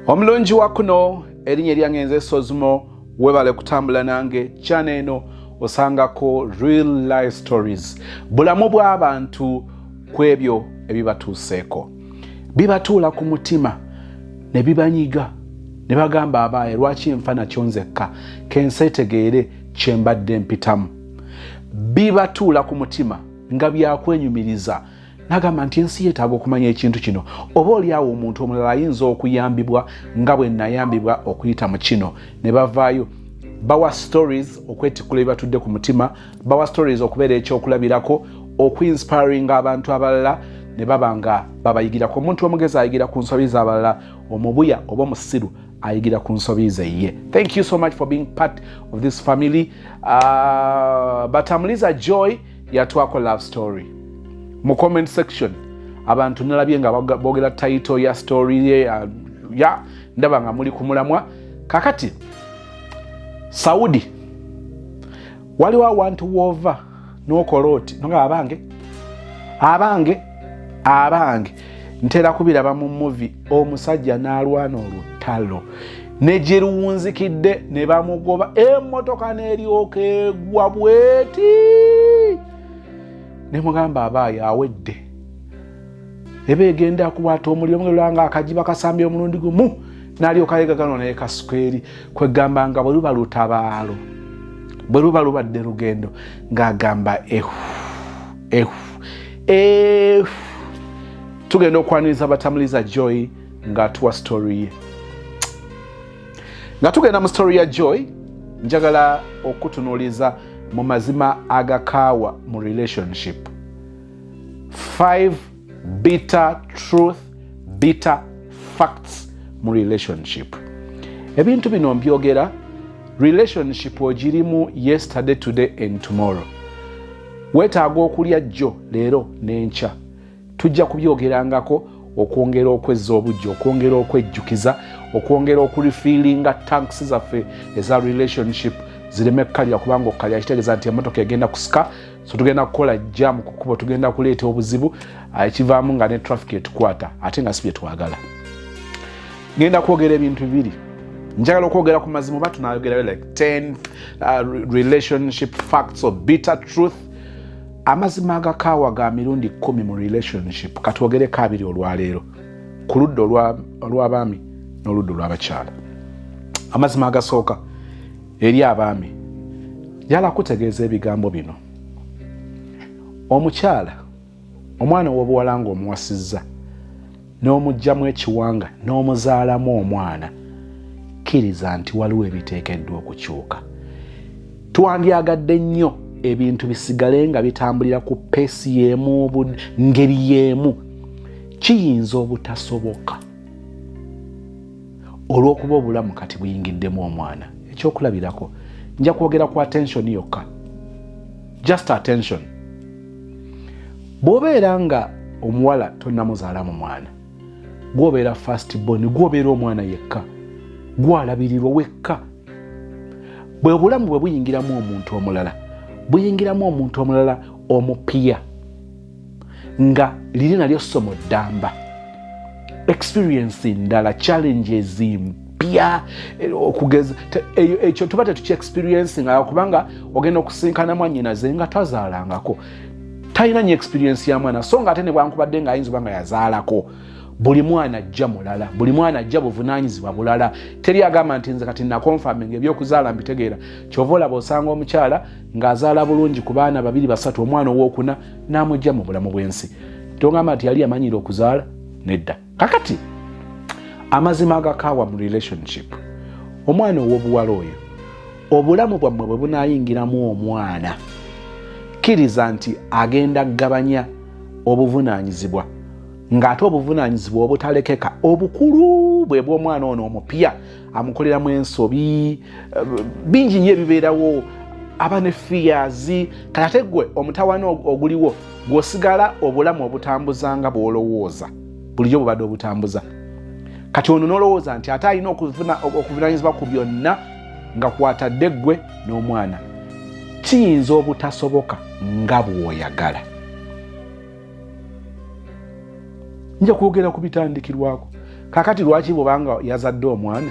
Omulungi wa kuno, erinnya eryange nze Sozimo. Webale kutambula nange. Channel eno osangako real life stories, bulamu bw'abantu ku ebyo ebibatuuseeko, bibatuula ku mutima ne bibanyiga ne bagamba, "Abaaye, lwaki nfa nakyo nzekka? Kensi etegeere kyembadde mpitamu." Bibatuula ku mutima nga byakwenyumiriza, nagamba nti ensi yeetaaga okumanya ekintu kino, oba oli awo omuntu omulala ayinza okuyambibwa nga bwe nayambibwa okuyita mu kino. Ne bavaayo bawa stories okwetikkula ebibatudde ku mutima, bawa stories okubeera ekyokulabirako, okuinspiringa abantu abalala, ne baba nga babayigirako. Omuntu omugezi ayigira ku nsobi z'abalala, omubuya oba omusiru ayigira ku nsobi ze ye. Thank you so much for being part of this family. Batamuliza Joy yatwako love story mu comment section. Abantu nalabye nga boogera title ya story ye, ya ndaba nga muli ku mulamwa. Kakati Saudi waliwo awantu woova n'okola oti nga abange, abange, abange, ntera kubiraba mu movie, omusajja n'alwana olutalo ne gye luwunzikidde ne bamugoba, emmotoka n'eryoka egwa bweti, ne mugamba, "Abaayo, awedde." Eba egenda kukwata omuliro nga akajiba kasambye omulundi gumu, n'alyoka yegagano naye kasuka eri. Kwegamba nga bwe luba lutabaalo, bwe luba lubadde lugendo, ng'agamba ehu, ehu, ehu. Tugenda okwaniriza Batamuliza Joy ng'atuwa story ye. Nga tugenda mu story ya Joy, njagala okutunuuliza mu mazima agakaawa mu relationship, 5 bitter truth, bitter facts mu relationship. Ebintu bino mbyogera, relationship ogirimu yesterday, today and tomorrow. Weetaaga okulya jjo, leero n'enkya. Tujja kubyogerangako okwongera okwezza obujja, okwongera okwejjukiza, okwongera okurefillinga tanks zaffe eza relationship zireme kukalira, kubanga okukalira kitegeeza nti emotoka egenda kusika, so tugenda kukola jam ku kkubo, tugenda kuleeta obuzibu ekivaamu nga ne traffic etukwata, ate nga si bye twagala. Ngenda kwogera ebintu bibiri. Njagala okwogera ku mazima, oba tunayogerayo like 10 relationship facts or bitter truth, amazima agakaawa ga mirundi 10 mu relationship. Katwogereko abiri olwaleero, ku ludda olw'abaami n'oludda olw'abakyala. Amazima agasooka eri abaami, njagala kutegeeza ebigambo bino: omukyala, omwana ow'obuwala ng'omuwasizza n'omuggyamu ekiwanga n'omuzaalamu omwana, kkiriza nti waliwo ebiteekeddwa okukyuka. Twandyagadde nnyo ebintu bisigale nga bitambulira ku pace y'emu, ngeri y'emu. Kiyinza obutasoboka olw'okuba obulamu kati buyingiddemu omwana. Ekyokulabirako, nja kwogera ku attention yokka, just attention. Bw'obeera nga omuwala tonnamuzaalamu mwana, gwobeera first born, gwobeera omwana yekka, gwalabirirwa wekka. Bwe obulamu bwe buyingiramu omuntu omulala, buyingiramu omuntu omulala omupya, nga liri nalyo ssomo ddamba, experience ndala, challenges mpya. Okugeza ekyo tuba tetukiexperiencing, kubanga ogenda okusinkana mwannyinaze nga tazaalangako, talina nyo experience ya mwana. So nga ate ne bwankubadde nga ayinza oba nga yazaalako, buli mwana ajja mulala, buli mwana ajja buvunanyizibwa bulala. Teri agamba nti nze kati naconfirminga ebyokuzaala mbitegeera. Kyova olaba osanga omukyala ng'azaala bulungi ku baana babiri, basatu, omwana owokuna n'amugja mu bulamu bw'ensi. Togamba nti yali yamanyire okuzaala, nedda. Kakati amazima agakaawa mu relationship, omwana ow'obuwala oyo, obulamu bwammwe bwe bunaayingiramu omwana, kkiriza nti agenda kugabanya obuvunaanyizibwa, ng'ate obuvunaanyizibwa obutalekeka obukulu bwe bw'omwana ono omupya. Amukoleramu ensobi bingi nnyo ebibeerawo, aba ne fears. Kati ate gwe omutawaana oguliwo, gw'osigala obulamu obutambuza nga bw'olowooza bulijjo bubadde obutambuza. Kati ono n'olowooza nti ate alina okuvunaanyizibwa ku byonna nga kwatadde ggwe n'omwana. Kiyinza obutasoboka nga bw'oyagala. Nja kwogera ku bitandikirwako. Kakati lwaki bwobanga yazadde omwana,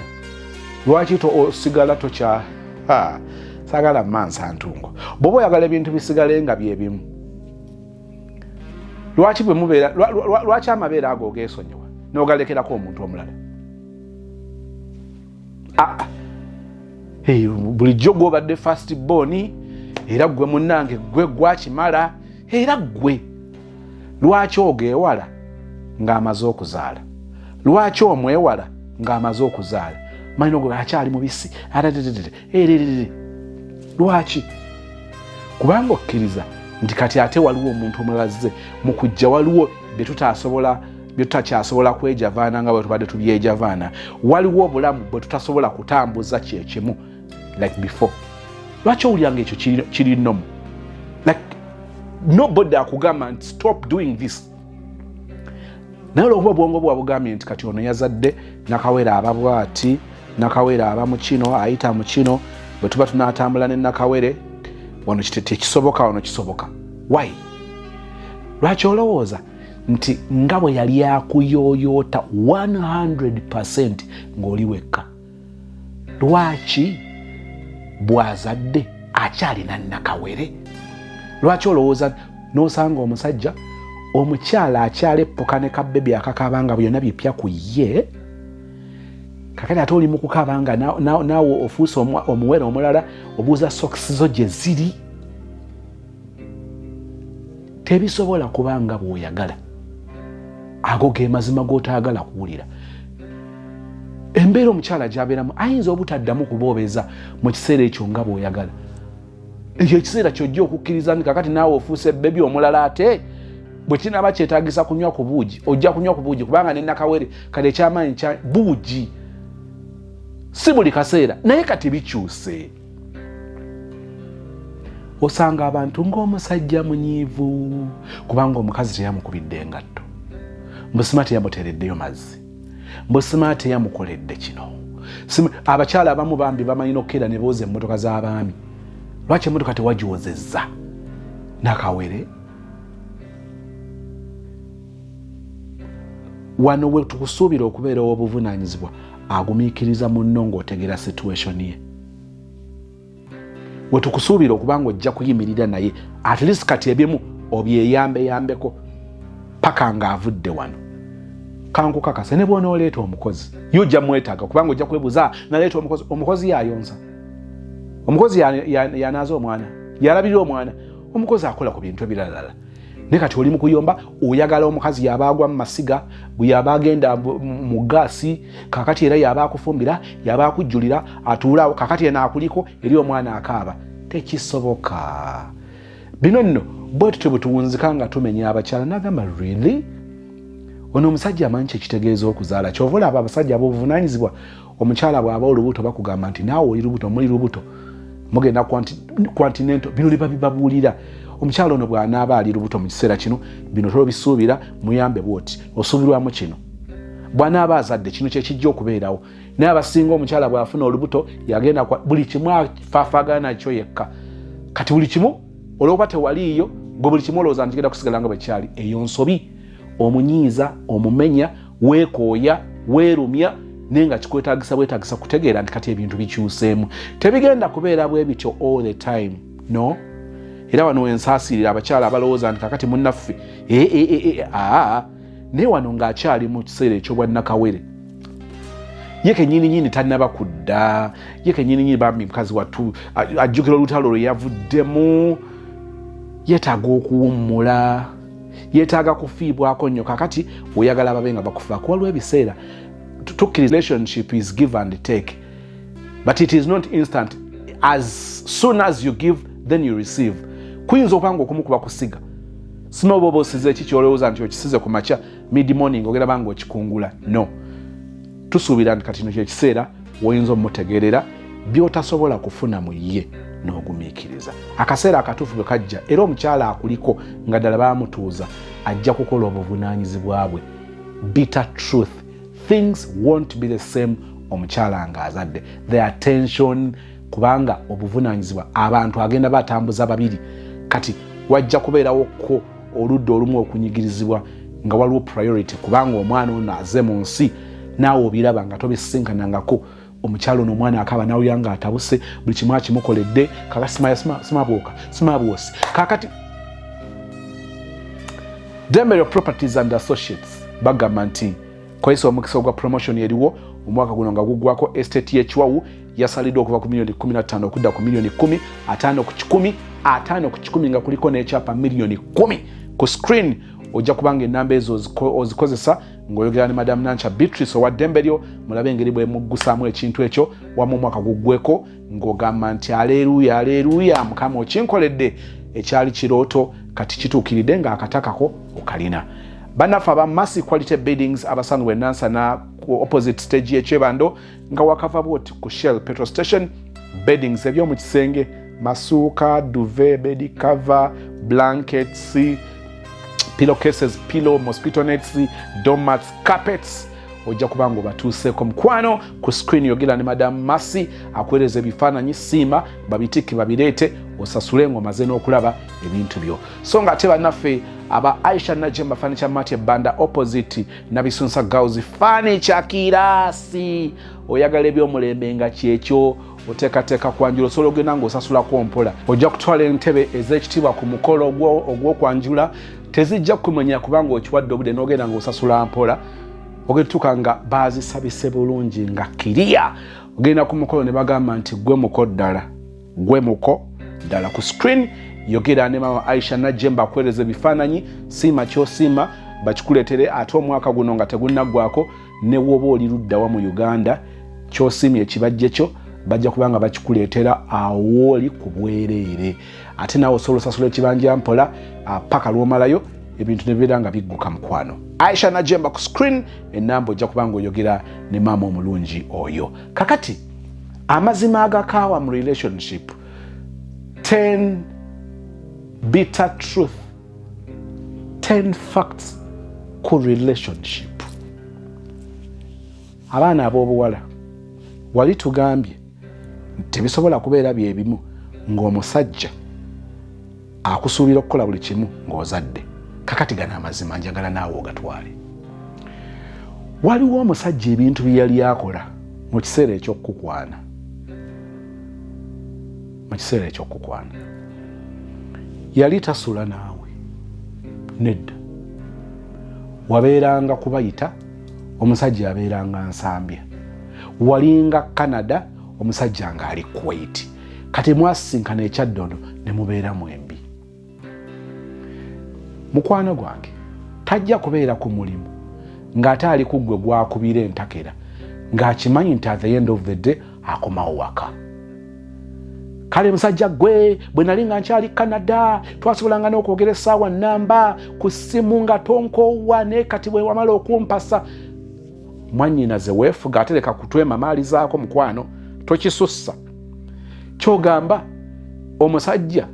lwaki osigala tokya? Sagala mansa ntungo. Bwoba oyagala ebintu bisigale nga byebimu, lwaki bwemubeera, lwaki amabeere ago ogesonyiwa nogalekerako omuntu omulala? Ah, bulijjo gwobadde first born, era gwe munange, gwe gwakimala, era gwe lwaki ogeewala ng'amaze okuzaala? Lwaki omwewala ng'amaze okuzaala? Manyi ogwo akyali mubisi. Lwaki? Kubanga okkiriza nti kati ate waliwo omuntu omulala zze mu kujja, waliwo byetutasobola, byetutakyasobola kwejavaana nga bwe tubadde tubyejavaana, waliwo obulamu bwe tutasobola kutambuza kyekimu like before. Lwaki owulira nga ekyo kiri normal? Like nobody akugamba nti stop doing this, naye olwokuba obwongo bwa bugambye nti kati ono yazadde, nakawere aba bwati, nakawere aba mu kino, ayita mu kino, bwe tuba tunatambula ne nakawere wano tekisoboka, wano kisoboka. Why? Lwaki olowooza nti nga bwe yali akuyooyoota 100 ng'oli wekka, lwaki bw'azadde akyalina nakawere? Lwaki olowooza n'osanga omusajja, omukyala akyala eppuka ne kabebi akakaaba nga byonna bipya ku ye? Kakati ate oli mu kukaaba nga naawe ofuuse omuwere omulala, obuuza sokisi zo gye ziri. Tebisobola kuba nga bw'oyagala. Ago ge mazima g'otaagala kuwulira. Embeera omukyala gy'abeeramu ayinza obutaddamu kuboobeza mu kiseera ekyo nga bw'oyagala. Ekyo ekiseera kyojja okukkiriza nti kakati naawe ofuuse bebi omulala, ate bwe kinaaba kyetaagisa kunywa ku buugi, ojja kunywa ku buugi, kubanga ne nakawere kati ekyamaanyi kya buugi si buli kaseera. Naye kati bikyuse, osanga abantu ng'omusajja munyiivu kubanga omukazi teyamukubidde engatto, mbusima teyamuteereddeyo mazzi, mbusima teyamukoledde kino. Abakyala abamu bambi bamanyi nokukeera ne booza emmotoka z'abaami. Lwaki emmotoka tewagyozezza nakawere? Wano we tukusuubira okubeera ow'obuvunaanyizibwa, agumiikiriza munno ng'otegeera situation ye. We tukusuubira okuba nga ojja kuyimirira naye, at least kati ebimu obyeyambeyambeko paka ng'avudde wano. Kankukakase, ne bw'onooleeta omukozi, ye ojja mwetaaga, kubanga ojja kwebuuza, naleeta omukozi, omukozi yayonsa, omukozi yanaaza omwana, yalabirira omwana, omukozi akola ku bintu ebiralala. Naye kati oli mu kuyomba, oyagala omukazi yaba agwa mu masiga, bwe yaba agenda mu gaasi, kakati era yaba akufumbira, yaba akujjulira, atuulaawo, kakati eno akuliko eri omwana akaaba. Tekisoboka. Bino nno bwe tutyo bwe tuwunzika nga tumenya abakyala. Nagamba, really, ono omusajja amanyi kyekitegeeza okuzaala. Kyova olaba abasajja ab'obuvunaanyizibwa, omukyala bw'aba olubuto bakugamba nti naawe oli lubuto, muli lubuto, mugenda continental. Bino ne babibabuulira: omukyala ono bw'anaaba ali lubuto mu kiseera kino, bino tobisuubira, muyambe bwoti, osuubirwamu kino. Bw'anaaba azadde, kino kyekijja okubeerawo. Naye abasinga omukyala bw'afuna olubuto yagenda buli kimu afaafagana nakyo yekka. Kati buli kimu olwokuba tewaliiyo gwe, buli kimu olowooza nti kigenda kusigala nga bwe kyali. Eyo nsobi. Omunyiiza, omumenya, weekooya, weerumya, naye nga kikwetagisa bwetagisa kutegeera nti kati ebintu bikyuseemu, tebigenda kubeera bwe bityo all the time. No, era wano wensaasirira abakyala abalowooza nti kakati munnaffe aa, naye wano ng'akyali mu kiseera ekyobwannakawere, ye kenyini nyini tannaba kudda, ye kenyini nyini bambi mukazi wattu ajjukira olutalo lwe yavuddemu, yeetaaga okuwummula, yeetaaga kufiibwako nnyo. Kakati oyagala babe nga bakufaako. Waliwo ebiseera tukkiriza relationship is give and take, but it is not instant. As soon as you give, then you receive. Kuyinza okuba nga okumu kuba kusiga. Sima oba oba osize eki kyolowooza nti okisize ku makya, mid morning ogenda banga okikungula. No, tusuubira nti kati no kyekiseera woyinza omutegeerera byotasobola kufuna mu ye n'ogumiikiriza. Akaseera akatuufu bwe kajja, era omukyala akuliko nga ddala bamutuuza, ajja kukola obuvunaanyizibwa bwe. Bitter truth, things won't be the same omukyala ng'azadde. The attention, kubanga obuvunaanyizibwa abantu agenda batambuza babiri, kati wajja kubeerawokko oludda olumu okunyigirizibwa nga waliwo priority, kubanga omwana ono aze mu nsi. Naawe obiraba nga tobisisinkanangako. Omukyalo ono omwana akaaba nawulira nga atabuse, buli kimu akimukoledde, kaka simabwoka simabwosi. Kakati Demero Properties and Associates bagamba nti kozesa omukisa ogwa promotion eriwo omwaka guno nga guggwako. Estate y'ekiwawu yasaliddwa okuva ku miliyoni 15 okudda ku miliyoni 10, 50 ku kikumi, 50 ku kikumi, nga kuliko n'ekyapa miliyoni 10. Ku screen ojja kubanga enamba ezo ozikozesa ng'oyogera ne Madamu Nanca Beatrice owa ddembe lyo, mulabe engeri bwemuggusaamu ekintu ekyo wamu, omwaka guggweko ng'ogamba nti aleeruya, aleeruya, Mukama okinkoledde, ekyali kirooto kati kituukiridde ng'akatakako okalina. Bannaffe aba Massy Quality Buildings abasangibwa enansana ku opposite stage y'ekyebando nga wakava bwoti ku Shell petrol station, beddings eby'omu kisenge, masuuka, duvet, bed cover, blankets, pillow cases, pillow, mosquito nets, doormats, carpets, ojja kuba nga obatuuseeko mukwano. Ku screen yogera ne Madamu Masi akuweereza ebifaananyi, siima babitikke babireete, osasule ng'omaze n'okulaba ebintu byo. So nga ate bannaffe aba Aisha Najemba Furniture Mart Banda opposite Nabisunsa Girls, furniture kirasi, oyagala ebyomulembe nga kyekyo, oteekateeka kwanjula, osobola ogenda ng'osasulako mpola. Ojja kutwala entebe ez'ekitiibwa ku mukolo ogw'okwanjula, tezijja kukumenya kubanga okiwadde obudde n'ogenda ng'osasula mpola. Ogenda nga baazisabise bulungi nga kiriya, ogenda ku mukolo ne bagamba nti gwe muko ddala, gwe muko ddala. Ku screen yogera ne mama Aisha Najemba akuweereza ebifaananyi, siima kyosiima bakikuleetere, ate omwaka guno nga tegunnaggwako. Ne woba oli luddawa mu Uganda, kyosiimye ekibajje kyo bajja kubanga bakikuleetera awooli ku bwereere, ate naawe osobola osasula ekibanja mpola paka lwomalayo ebintu ne bibeera nga bigguka. Mukwano, Aisha Najemba ku screen enamba, ojja kubanga oyogera ne maama omulungi oyo. Kakati amazima agakaawa mu relationship, 10 bitter truth, 10 facts ku relationship. Abaana ab'obuwala, wali tugambye tebisobola kubeera byebimu ng'omusajja akusuubira okukola buli kimu ng'ozadde. Kakati gano amazima njagala naawe ogatwale. Waliwo omusajja ebintu bye yali akola mu kiseera ekyokukukwana, mu kiseera ekyokukwana yali tasula naawe, nedda, wabeeranga kubayita omusajja abeeranga Nsambya, walinga Canada, omusajja ng'ali Kuwait. Kati mwasisinkana ekyaddono ne mubeera mwembi. Mukwano gwange, tajja kubeera ku mulimu ng'ate ali ku ggwe gwakubira entakera, ng'akimanyi nti at the end of the day akomawo waka. Kale musajja gwe, bwe nali nga nkyali Canada twasobolanga n'okwogera essaawa namba ku ssimu nga tonkoowa, naye kati bwe wamala okumpasa. Mwannyinaze, weefuga, ate leka kutwema maalizaako. Mukwano, tokisussa. Kyogamba omusajja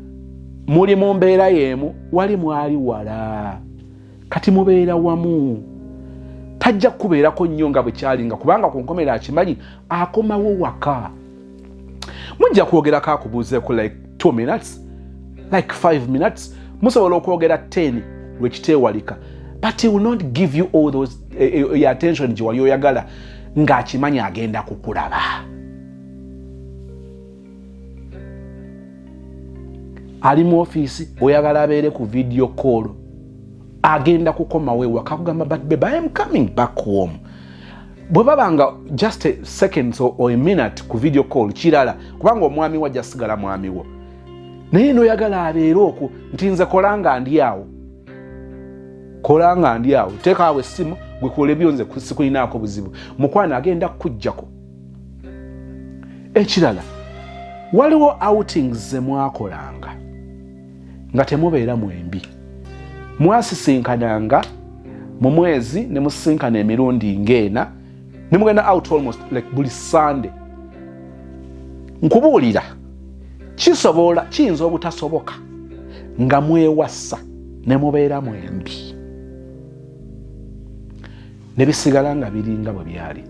muli mu mbeera y'emu, wali mwali wala, kati mubeera wamu, tajja kukubeerako nnyo nga bwe kyalinga, kubanga ku nkomero akimanyi akomawo waka. Mujja kwogerako, akubuuzeeko like 2 minutes, like 5 minutes, musobola okwogera 10 lwekiteewalika, but he will not give you all those attention gye wali oyagala, ng'akimanyi agenda kukulaba. Ali mu ofiisi, oyagala abeere ku video call, agenda kukomawo ewaka kugamba, "But babe, I am coming back home." Bwe baba nga just a seconds or a minute ku video call kirala, kubanga omwami wo ajja sigala mwami wo, naye noyagala abeere okwo nti nze kola nga ndi awo, kola nga ndi awo, teekaawo essimu gwe kola ebyo, nze sikulinaako buzibu. Mukwano, agenda kukujjako. Ekirala, waliwo outings ze mwakolanga nga temubeera mwembi. Mwasisinkananga mu mwezi ne musisinkana emirundi ng'ena ne mugenda out almost like buli Sunday. Nkubuulira, kisobola, kiyinza obutasoboka nga mwewasa ne mubeera mwembi ne bisigala nga biringa bwe byali,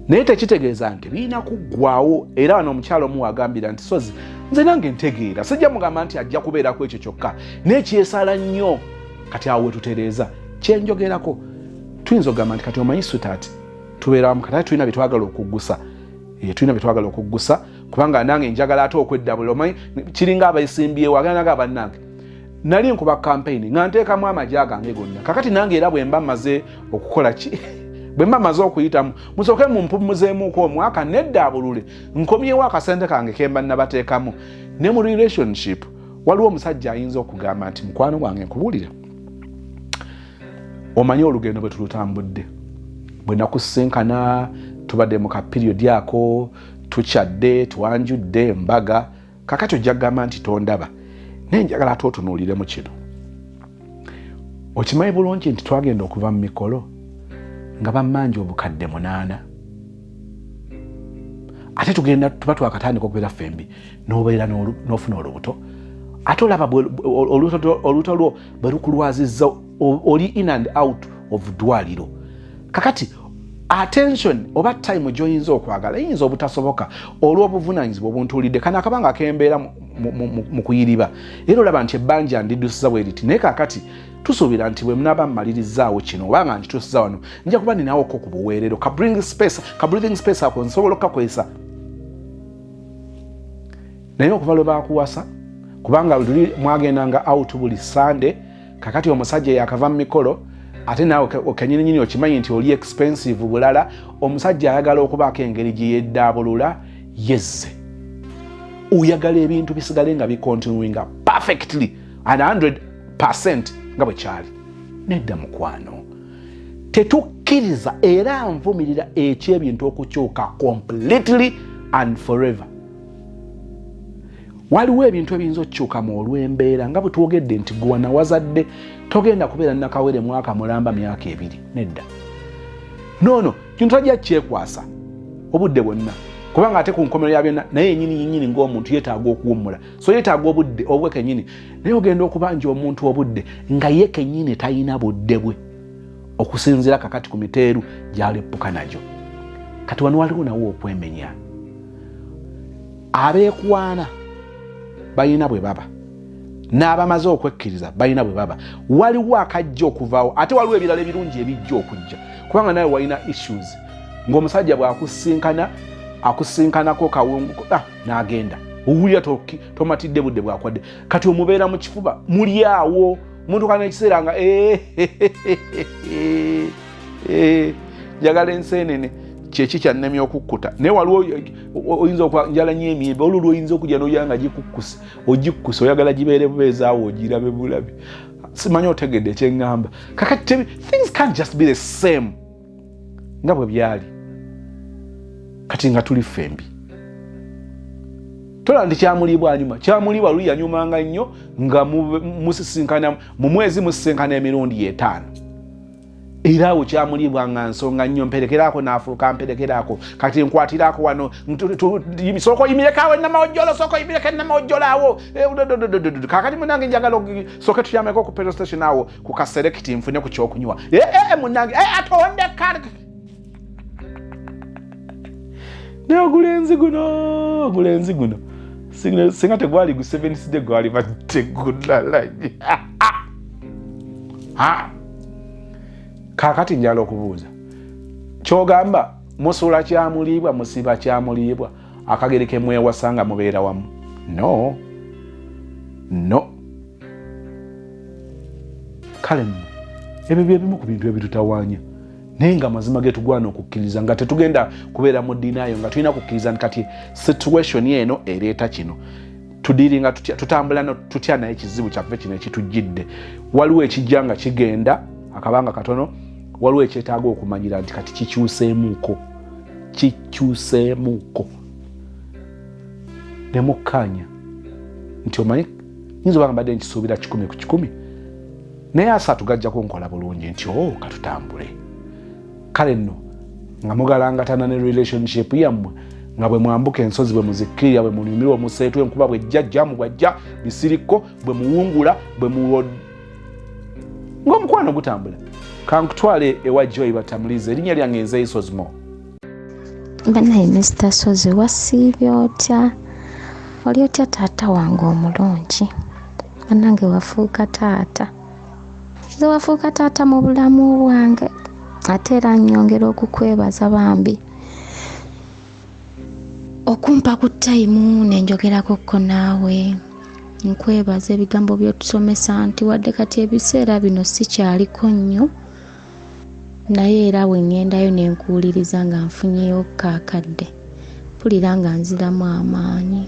naye tekitegeeza nti birina kuggwawo. Era wano omukyalo omu wagambira nti sozi nze nange ntegeera, sijja mugamba nti ajja kubeeraku ekyo kyokka, naye kyesala nnyo. Kati awo wetutereeza kyenjogerako, tuyinza okugamba nti kati omanyi sweetheart, Tubeeramu kati, ate tulina byetwagala okuggusa. Tulina byetwagala okuggusa, kubanga nange njagala ate okweddabula. Omanyi kiringa abesimbyewo, agenda naga, bannange, nali nkuba campaign nga nteekamu amagye gange gonna. Kakati nange era bwe mba mmaze okukola ki, bwe mba mmaze okuyitamu, musooke mumpumuzeemuko omwaka neddaabulule, nkomyewo akasente kange kemba nabateekamu. Ne mu relationship waliwo omusajja ayinza okugamba nti, mukwano gwange, nkubuulira, omanyi olugendo bwe tulutambudde, bwe nakusinkana tubadde mu ka period ako, tukyadde, twanjudde, embaga. Kakati ojja kugamba nti tondaba, naye njagala ate otunuuliremu kino. Okimanyi bulungi nti twagenda okuva mu mikolo nga bammanja 8,000, ate tugenda tuba twakatandika okubeera ffembi, nobeera n'ofuna olubuto, ate olaba olubuto lwo bwe lukulwazizza, oli in and out of ddwaliro. Kakati attention oba time gyoyinza okwagala eyinza obutasoboka olw'obuvunanyizibwa obuntuulidde. Kano akabanga akembeera mu kuyiriba, era olaba nti ebbanja ndiddusiza bwe riti. Naye kakati tusuubira nti bwe munaaba mumalirizaawo kino, obanga nkituusiza wano, nja kuba ninawoko ku buweerero, ka breathing space ako nsobola okukakozesa. Naye okuva lwe bakuwasa, kubanga luli mwagendanga out buli Sande, kakati omusajja yakava mu mikolo, ate naawe kenyininyini okimanyi nti oli expensive bulala. Omusajja ayagala okubaako engeri gye yeddaabulula yezze, oyagala ebintu bisigale nga bicontinuinga perfectly and 100 nga bwe kyali. Nedda mukwano, tetukkiriza era nvumirira ekyebintu okukyuka completely and forever. Waliwo ebintu ebiyinza okukyukamu olw'embeera, nga bwe twogedde nti gwe wazadde togenda kubeera nakawere mwaka mulamba, myaka 2, nedda. Noono kintu tajja kyekwasa obudde bwonna, kubanga ate ku nkomero ya byonna naye yenyini yenyini ng'omuntu yeetaaga okuwummula, so yeetaaga obudde obwe kenyini. Naye ogenda okubanja omuntu obudde nga ye kenyini talina budde bwe, okusinziira kakati ku miteeru gy'aleppuka nagyo. Kati wano waliwo nawo okwemenya. Abeekwana balina bwe baba, n'abamaze okwekkiriza balina bwe baba. Waliwo akajja okuvaawo, ate waliwo ebirala ebirungi ebijja okujja, kubanga nawe walina issues ng'omusajja bw'akusinkana, akusinkanako kawungu, ah, n'agenda, owulira tomatidde budde bwakwadde. Kati omubeera mu kifuba, muli awo mutuuka n'ekiseera nga eh, eh, njagala enseenene, kyeki kyannemya okukkuta. Naye waliwo oyinza okuba njala nyo emiyembe, olwo lwoyinza okujja noya nga gikukkuse, ogikkuse, oyagala gibeere bubeezaawo, ogirabe bulabi. Simanyi otegedde ekyeŋŋamba. Kakati things can't just be the same nga bwe byali kati nga tuli ffembi. Tola nti kyamuliibwa anyuma, kyamuliibwa luli yanyumanga nnyo nga musisinkana mu mwezi, musisinkana emirundi 5, era awo kyamuliibwa nga nsonga nnyo. Mperekeraako naafuuka mperekeraako, kati nkwatirako wano, sooka oyimireko awo enamawojjolo, sooka oyimireko enamawojjolo awo. Eh, kakati munange njagala sooke tutyameko ku petrol station awo ku kaserekiti nfune ku kyokunywa. Eh, eh, munange, atondeka naye ogulenzi guno, ogulenzi guno singa tegwali gu seventh gwali bategulalanye. Kaakati njala okubuuza, kyogamba musuula kyamuliibwa, musiba kyamuliibwa akageri kemwewasa nga mubeera wamu? No, no. Kale nno ebyo byebimu ku bintu ebitutawaanya, naye nga amazima getugwana okukkiriza nga tetugenda kubeera mu denial, nga tulina kukkiriza nti kati situation eno ereeta kino, tudealinga tutya, tutambula tutya naye ekizibu kyaffe kino ekitujjidde. Waliwo ekijja nga kigenda akabanga katono, waliwo ekyetaaga okumanyira nti kati kikyuseemuuko, kikyuseemuuko, ne mukkaanya nti omanyi nyinza obanga mbadde nkisuubira 100%, naye 30 gajjako nkola bulungi nti o katutambule. Kale nno nga mugalangatana ne relationship yammwe, nga bwe mwambuka ensozi, bwe muzikkirira, bwe munyumirwa omuseetwe, enkuba bwejja, jamu bwajja bisiriko, bwe muwungula, bwe mu ng'omukwano gutambula. Kankutwale ewa Joy Batamuliza. Erinnya lyange nze Isosmo. Banaye Mr Sozi, wasiibye otya? Oli otya taata wange omulungi? Bannange, wafuuka taata, nze wafuuka taata mu bulamu bwange. Ate era nnyongera okukwebaza bambi okumpa ku tayimu ne njogerako ko naawe. Nkwebaza ebigambo by'otusomesa nti wadde kati ebiseera bino sikyaliko nnyo, naye era bwe ŋŋendayo ne nkuwuliriza nga nfunyeeyo ko akadde, mpulira nga nziramu amaanyi.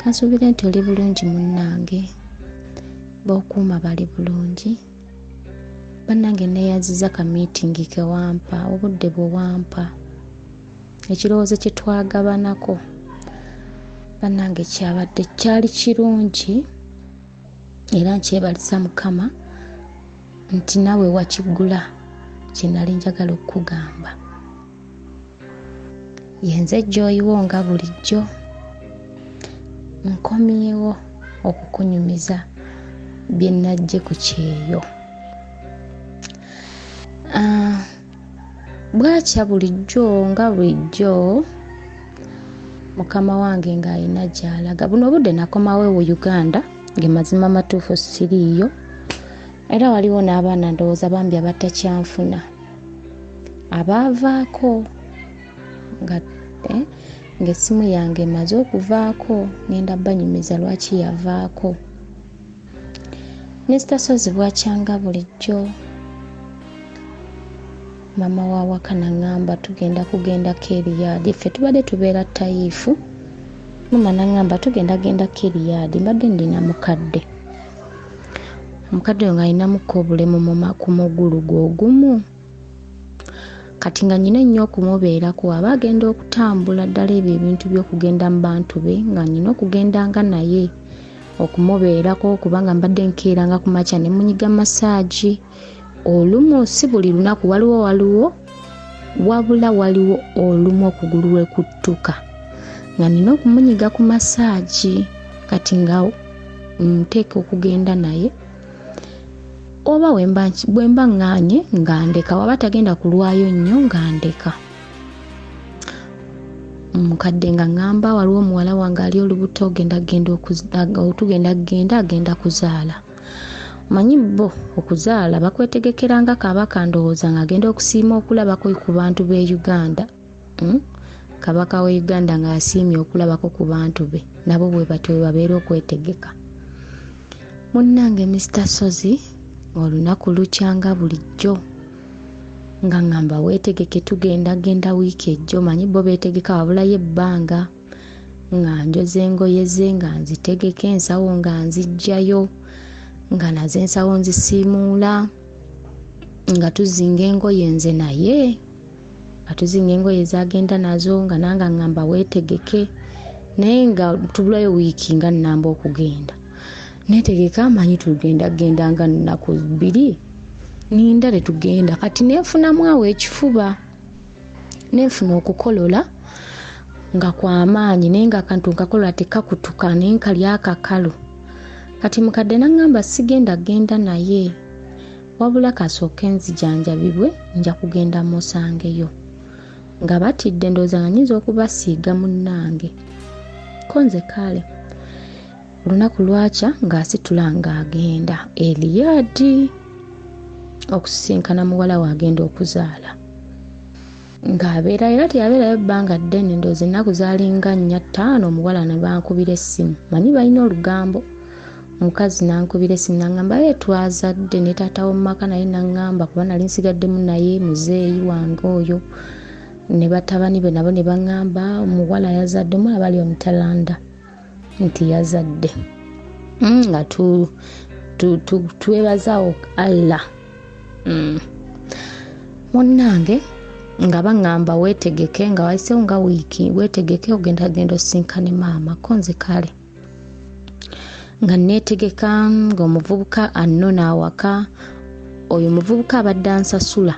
Kansuubire nti oli bulungi munnange, b'okuuma bali bulungi. Bannange nneeyanzizza ka miitingi ke wampa, obudde bwe wampa, ekirowoozo kye twagabanako bannange kyabadde kyali kirungi era nkyebaliza Mukama nti naawe wakigula kye nali njagala okukugamba. Yenze Joy wo nga bulijjo, nkomyewo okukunyumiza bye naggye ku kyeyo. Ah, bwakya bulijjo nga bulijjo mukama wange ng'alina gy'alaga. Buno obudde nakomawo ewo Uganda ge mazima matuufu siriiyo era waliwo n'abaana ndowooza bambi abatakyanfuna abaavaako nga eh, ng'essimu yange emaze okuvaako ngenda banyumiza lwaki yavaako. Mister Sozi bwakyanga bulijjo maama wa waka nangamba tugenda kugendako eriyaadi ffe tubadde tubeera tayiifu maama nangamba tugenda gendako eriyaadi mbadde ndina mukadde omukadde oyo ng'alinamuko obulemu ku mugulu gwe ogumu Kati nga nyina ennyo okumubeerako aba agenda okutambula ddala ebyo ebintu by'okugenda mu bantu be nga nyina okugendanga naye okumubeerako kubanga mbadde nkeeranga ku makya ne munyiga masaagi olumu si buli lunaku waliwo waliwo wabula waliwo olumu okugulu lwe kuttuka nga nina okumunyiga ku masaagi kati nga nteeka okugenda naye oba bwemba ŋŋaanye nga ndeka waba tagenda kulwayo nnyo nga ndeka mukadde nga ŋŋamba waliwo omuwala wange ali olubuto genda genda tugenda genda agenda kuzaala manyi bo okuzaala bakwetegekera nga kabaka ndowooza nga agenda okusiima okulabako ku bantu b'e uganda hmm? Kabaka we Uganda ng'asiimye okulabako ku bantu be nabo bwe batyo bwe babeera okwetegeka. Munnange Mister Ssozi olunaku lukya nga bulijjo nga ngamba weetegeke tugenda genda wiiki ejja omanyi bo beetegeka wabulayo ebbanga nga njoza engoye ze nga nzitegeka ensawo nga nziggyayo nga nazo ensawo nzisiimuula nga tuzinga engoye nze naye atuzinga engoye zagenda nazo nga nange aŋŋamba weetegeke naye nga tubulayo wiiki nga nnamba okugenda neetegeka amanyi tugenda genda nga nnaku bbiri ninda tetugenda kati nenfunamu awo ekifuba nenfuna okukolola nga kwamaanyi naye nga akantu nkakola tekakutuka naye nkali akakalu kati mukadde naŋŋamba sigenda genda naye Wabula kasooke nzijanjabibwe nja kugenda mmusangeyo. Nga batidde ndowooza nga nyinza okubasiiga munnange. Ko nze kale. Olunaku lwakya ng'asitula ng'agenda e Riyadh okusisinkana muwala we agenda okuzaala. Ng'abeerayo era teyabeerayo bbanga ddene ndowooza ennaku zaalinga nnya ttaano omuwala ne bankubira essimu. Manyi balina olugambo. Omukazi n'ankubira essimu n'angamba ye twazadde ne taata w'omu maka naye n'angamba kuba nali nsigaddemu naye muzeeyi wange oyo ne batabani be nabo ne bangamba omuwala yazadde omuwala bali omutalanda nti yazadde nga twebazawo Allah Munnange nga baŋŋamba weetegeke nga wayiseewo nga wiiki weetegeke ogenda genda osisinkane maama ko nze kale nga neetegeka ng'omuvubuka annona awaka oyo omuvubuka abadde ansasula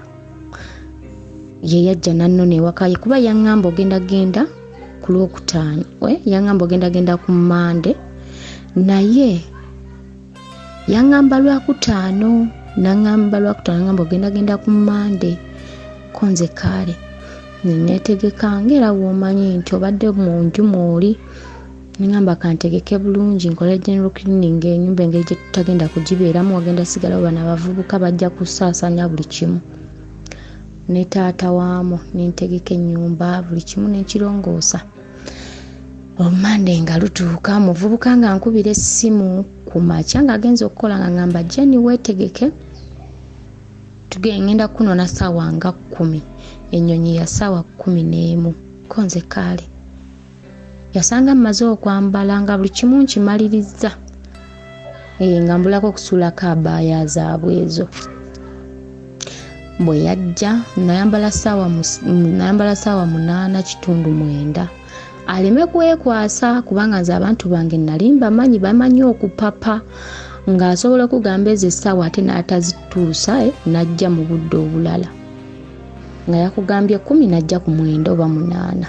ye yajja n'annona ewaka ye kuba yaŋŋamba ogenda genda ku lwokutaano eh, yaŋŋamba ogenda genda ku mmande naye yaŋŋamba lwakutaano naŋŋamba lwakutaano naŋŋamba ogenda genda ku mmande ko nze kaale neneetegeka ngaera bw'omanyi nti obadde mu nju mwoli nengamba kantegeke bulungi nkole general cleaning enyumba engeri gye tutagenda kugibeeramu wagenda sigalawo bano abavubuka bajja kusaasanya buli kimu. ne taata waamu nentegeka ennyumba buli kimu nenkirongoosa. Olumande nga lutuuka, omuvubuka nga nkubira essimu ku makya ng'agenze okukola nga ngamba Jenny weetegeke ngenda kukunona ssaawa nga 10, ennyonyi ya ssaawa 11. Ko nze kaale yasanga mmaze okwambala nga buli kimu nkimalirizza, nga mbulako okusuulako abaaya zaabwe ezo. Bwe yajja nayambala ssaawa 8:45 aleme kwekwasa, kubanga nze abantu bange nali mbamanyi, bamanyi okupapa, ng'asobola okugamba ezo essaawa ate n'atazituusa, n'ajja mu budde obulala nga yakugambye 10 n'ajja ku 9 oba 8.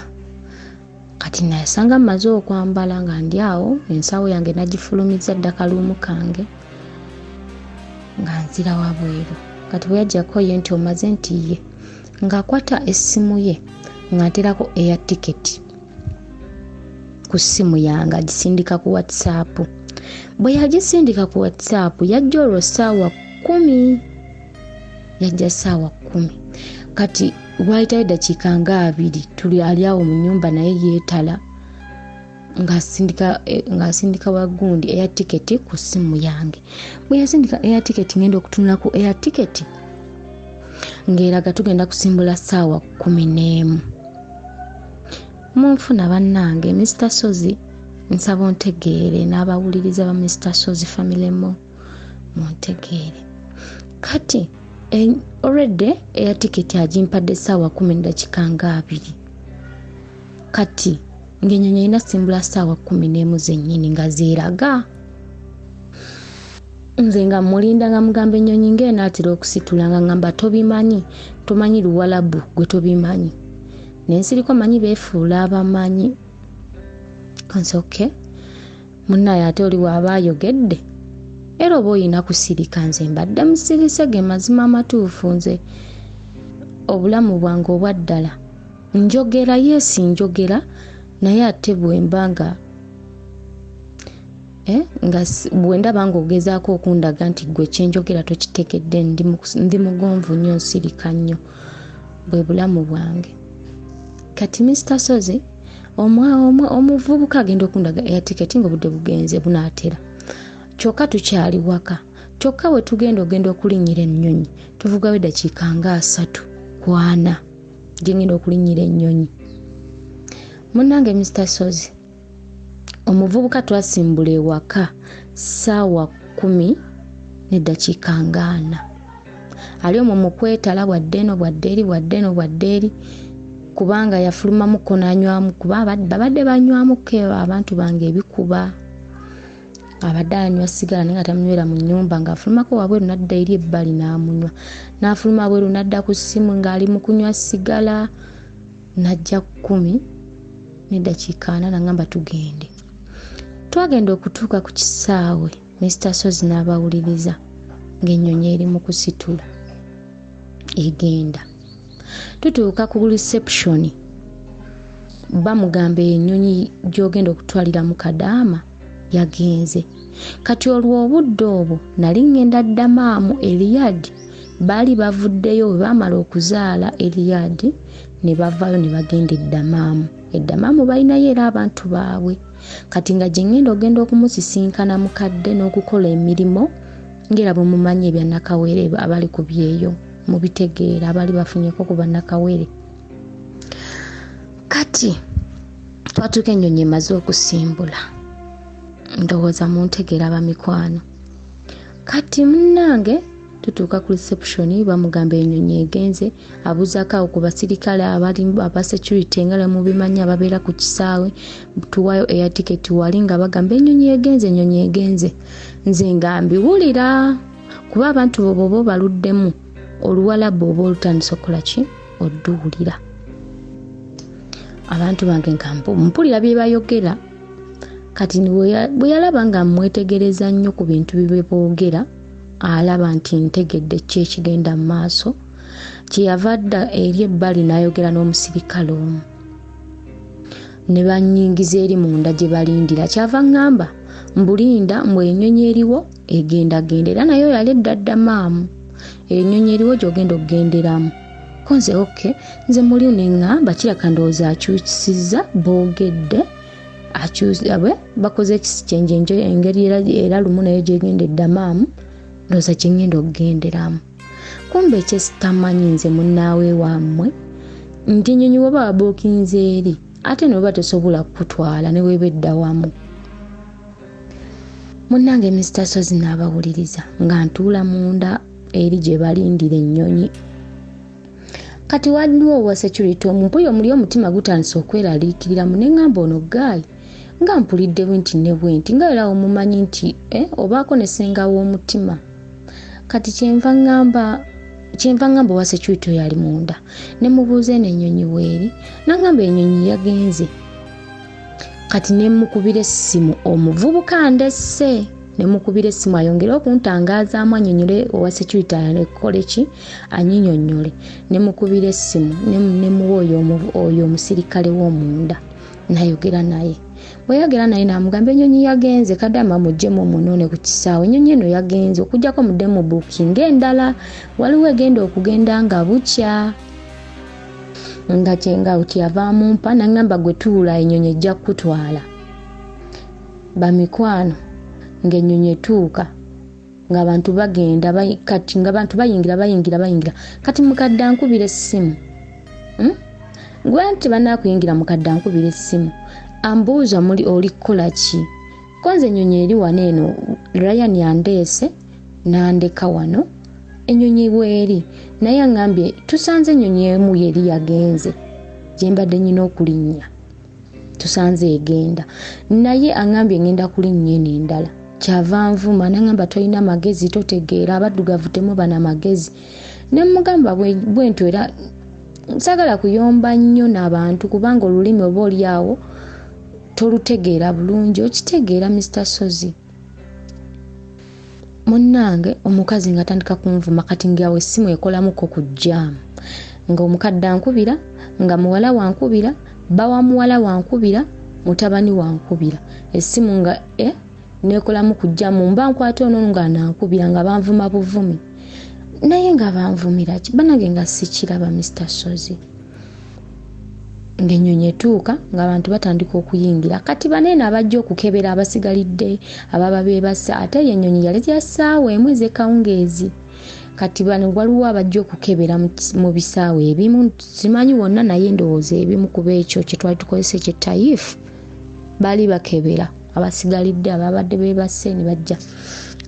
Kati nasanga mmaze okwambala nga ndi awo, ensawo yange nagifulumizza dda kaluumu kange nga nzira wabweru. Kati bwe yajjako ye nti omaze nti ye, ng'akwata essimu ye nga nterako air ticket ku ssimu yange agisindika ku WhatsApp. Bwe yagisindika ku WhatsApp yajja olwo ssaawa 10, yajja ssaawa 10. Kati waayitayo eddakiika nga 2 tuli ali awo mu nnyumba naye yeetala ng'asindika wagundi air ticket ku ssimu yange. Bwe yasindika air ticket ngenda okutunula ku air ticket ng'eraga tugenda kusimbula ssaawa 11. Munfuna bannange, Mr Sozi nsaba ontegeere, n'abawuliriza ba Mr Sozi family mo muntegeere. Kati already air ticket agimpadde ssaawa 10:20. Kati ng'ennyonyi erina simbula ssaawa 11 zennyini nga zeeraga. Nze nga mulinda nga mugamba ennyonyi ng'enaatera okusitula, nga ngamba tobimanyi, tomanyi Luwalabu gwe tobimanyi. Nensiriko manyi beefuula abamanyi. Kansi okay, munnaye ate oli bw'aba ayogedde era oba oyina kusirika. Nze mbadde musirise, ge mazima amatuufu. Nze obulamu bwange obwa ddala njogera, yeesi njogera, naye ate bwe mba nga bwe ndaba ng'ogezaako okundaga nti gwe kyenjogera tokitegedde, ndi mugonvu nnyo, nsirika nnyo, bwe bulamu bwange. Kati Mr Sozi omuvubuka agenda okundaga air ticket ng'obudde bugenze bunaatera, kyokka tukyali waka. Kyokka bwe tugenda ogenda okulinnyira ennyonyi tuvugawo eddakiika nga 3 ku 4 gye ngenda okulinnyira ennyonyi. Munnange Mr Sozi omuvubuka twasimbula ewaka ssaawa 10:40, ali omwo mu kwetala bwadde eno bwadde eri bwadde eno bwadde eri, kubanga yafulumamuko n'anywamu, kuba babadde banywamuko abantu bange ebikuba, abadde anywa sigala naye nga tamunywera mu nnyumba, ng'afulumako wabweru n'adda eri ebbali n'amunywa, n'afuluma wabweru n'adda ku ssimu ng'ali mu kunywa sigala, n'ajja 10:40 n'angamba tugende. Twagenda okutuuka ku kisaawe Mr Sozi n'abawuliriza ng'ennyonyi eri mu kusitula egenda. Tutuuka ku reception, bamugamba ennyonyi gy'ogenda okutwaliramu Kadaama yagenze. Kati olwo obudde obwo nali ngenda Damaamu Eriyadi, baali bavuddeyo bwe baamala okuzaala Eriyadi ne bavaayo ne bagenda e Damaamu. E Damaamu balinayo era abantu baabwe. Kati nga gye ngenda ogenda okumusisinkana mukadde n'okukola emirimu ng'era bwe mumanyi ebya Nakawere, abali ku byeyo mubitegeera, abali bafunyeko ku bannakawere. Kati twatuuka ennyonyi emaze okusimbula, ndowooza muntegeera bamikwano. Kati munnange tutuuka ku reception, bamugamba ennyonyi egenze, abuuzaako awo ku basirikale abali aba security nga mubimanyi ababeera ku kisaawe, tuwaayo air ticket wali nga bagamba ennyonyi egenze, ennyonyi egenze. Nze nga mbiwulira kuba abantu bo bw'oba obaluddemu Oluwalabu oba olutandise okukola ki odduwulira. Abantu bange nga mpulira bye bayogera. Kati bwe yalaba nga mmwetegereza nnyo ku bintu bye boogera, alaba nti ntegedde ki ekigenda mu maaso, kyeyava adda eri ebbali n'ayogera n'omusirikale omu ne bannyingiza eri munda gye balindira. Kyava ŋŋamba mbulinda mbwe ennyonyi eriwo egendagenda, era nayo yali edda Damaamu, ennyonyi eriwo gy'ogenda okugenderamu. Ko nze okay, nze muli ne ŋŋamba kiraka ndowooza akyusizza boogedde akyusa bakoze exchange engeri era lumu nayo gyegenda eddamaamu ndowooza gye ŋŋenda okugenderamu. Kumbe ekyesitamanyi nze munnaawe wammwe nti ennyonyi waba wabuukinze eri ate ne weba tesobola kukutwala ne weba edda wamu. Munnange Mr. Sozi n'abawuliriza nga ntuula munda eri gye balindira ennyonyi. Kati waliwo owa security omumpuyi omuli omutima gutandise okweraliikiriramu ne ŋŋamba ono gaayi nga mpulidde bwe nti ne bwe nti nga era omumanyi nti obaako ne ssenga w'omutima. Kati kyenva ŋŋamba owa security oyo ali munda ne mubuuza eno ennyonyi weeri, n'aŋŋamba ennyonyi yagenze. Kati ne mukubira essimu omuvubuka andesse, ne mukubira essimu ayongere okuntangaazaamu annyonnyole owa security akole ki, anyinyonnyole. Ne mukubira essimu ne muwa oyo omusirikale w'omunda n'ayogera naye. Bwe yayogera naye n'amugamba ennyonyi yagenze, kadama muggyemu omunoone ku kisaawe, ennyonyi eno yagenze okuggyako mudde mu booking endala, waliwo egenda okugenda nga bukya. Nga kyenga kyeyava amumpa n'aŋŋamba gwe tuula ennyonyi ejja kukutwala. Bamikwano ng'ennyonyi etuuka ng'abantu bagenda kati ng'abantu bayingira bayingira bayingira. Kati mukadde ankubira essimu. Gwe nti banaakuyingira mukadde ankubira essimu ambuuza muli oli kukola ki? Ko nze ennyonyi eri wano eno Ryan andeese n'andeka wano ennyonyi weeri, naye aŋŋambye tusanze ennyonyi emu yeri yagenze gye mbadde nnyina okulinnya, tusanze egenda, naye aŋŋambye ngenda kulinnya eno endala. Kyava nvuma n'aŋŋamba tolina magezi, totegeera, abaddugavu temuba na magezi. Ne mmugamba bwe ntyo era saagala kuyomba nnyo n'abantu kubanga olulimi oba oli awo tolutegeera bulungi, okitegeera Mr. Sozi. Munnange omukazi ng'atandika kunvuma kati ng'awo essimu ekolamuko ku jjaamu, ng'omukadde ankubira, nga muwala wankubira, bba wa muwala wankubira, mutabani wankubira, essimu nga neekolamu ku jjaamu, mba nkwata ono nga nankubira nga banvuma buvumi. Naye nga banvumira ki bannange nga sikiraba Mr. Sozi. Ng'ennyonyi etuuka ng'abantu batandika okuyingira. Kati baneeno abajja okukebera abasigalidde ababa beebase, ate eyo ennyonyi yali ya ssaawa emu ez'ekawungeezi. Kati bano waliwo abajja okukebera mu bisaawe ebimu, simanyi wonna naye ndowooza ebimu kuba ekyo kye twali tukozesa ekye Taif, baali bakebera abasigalidde ababadde beebase ne bajja.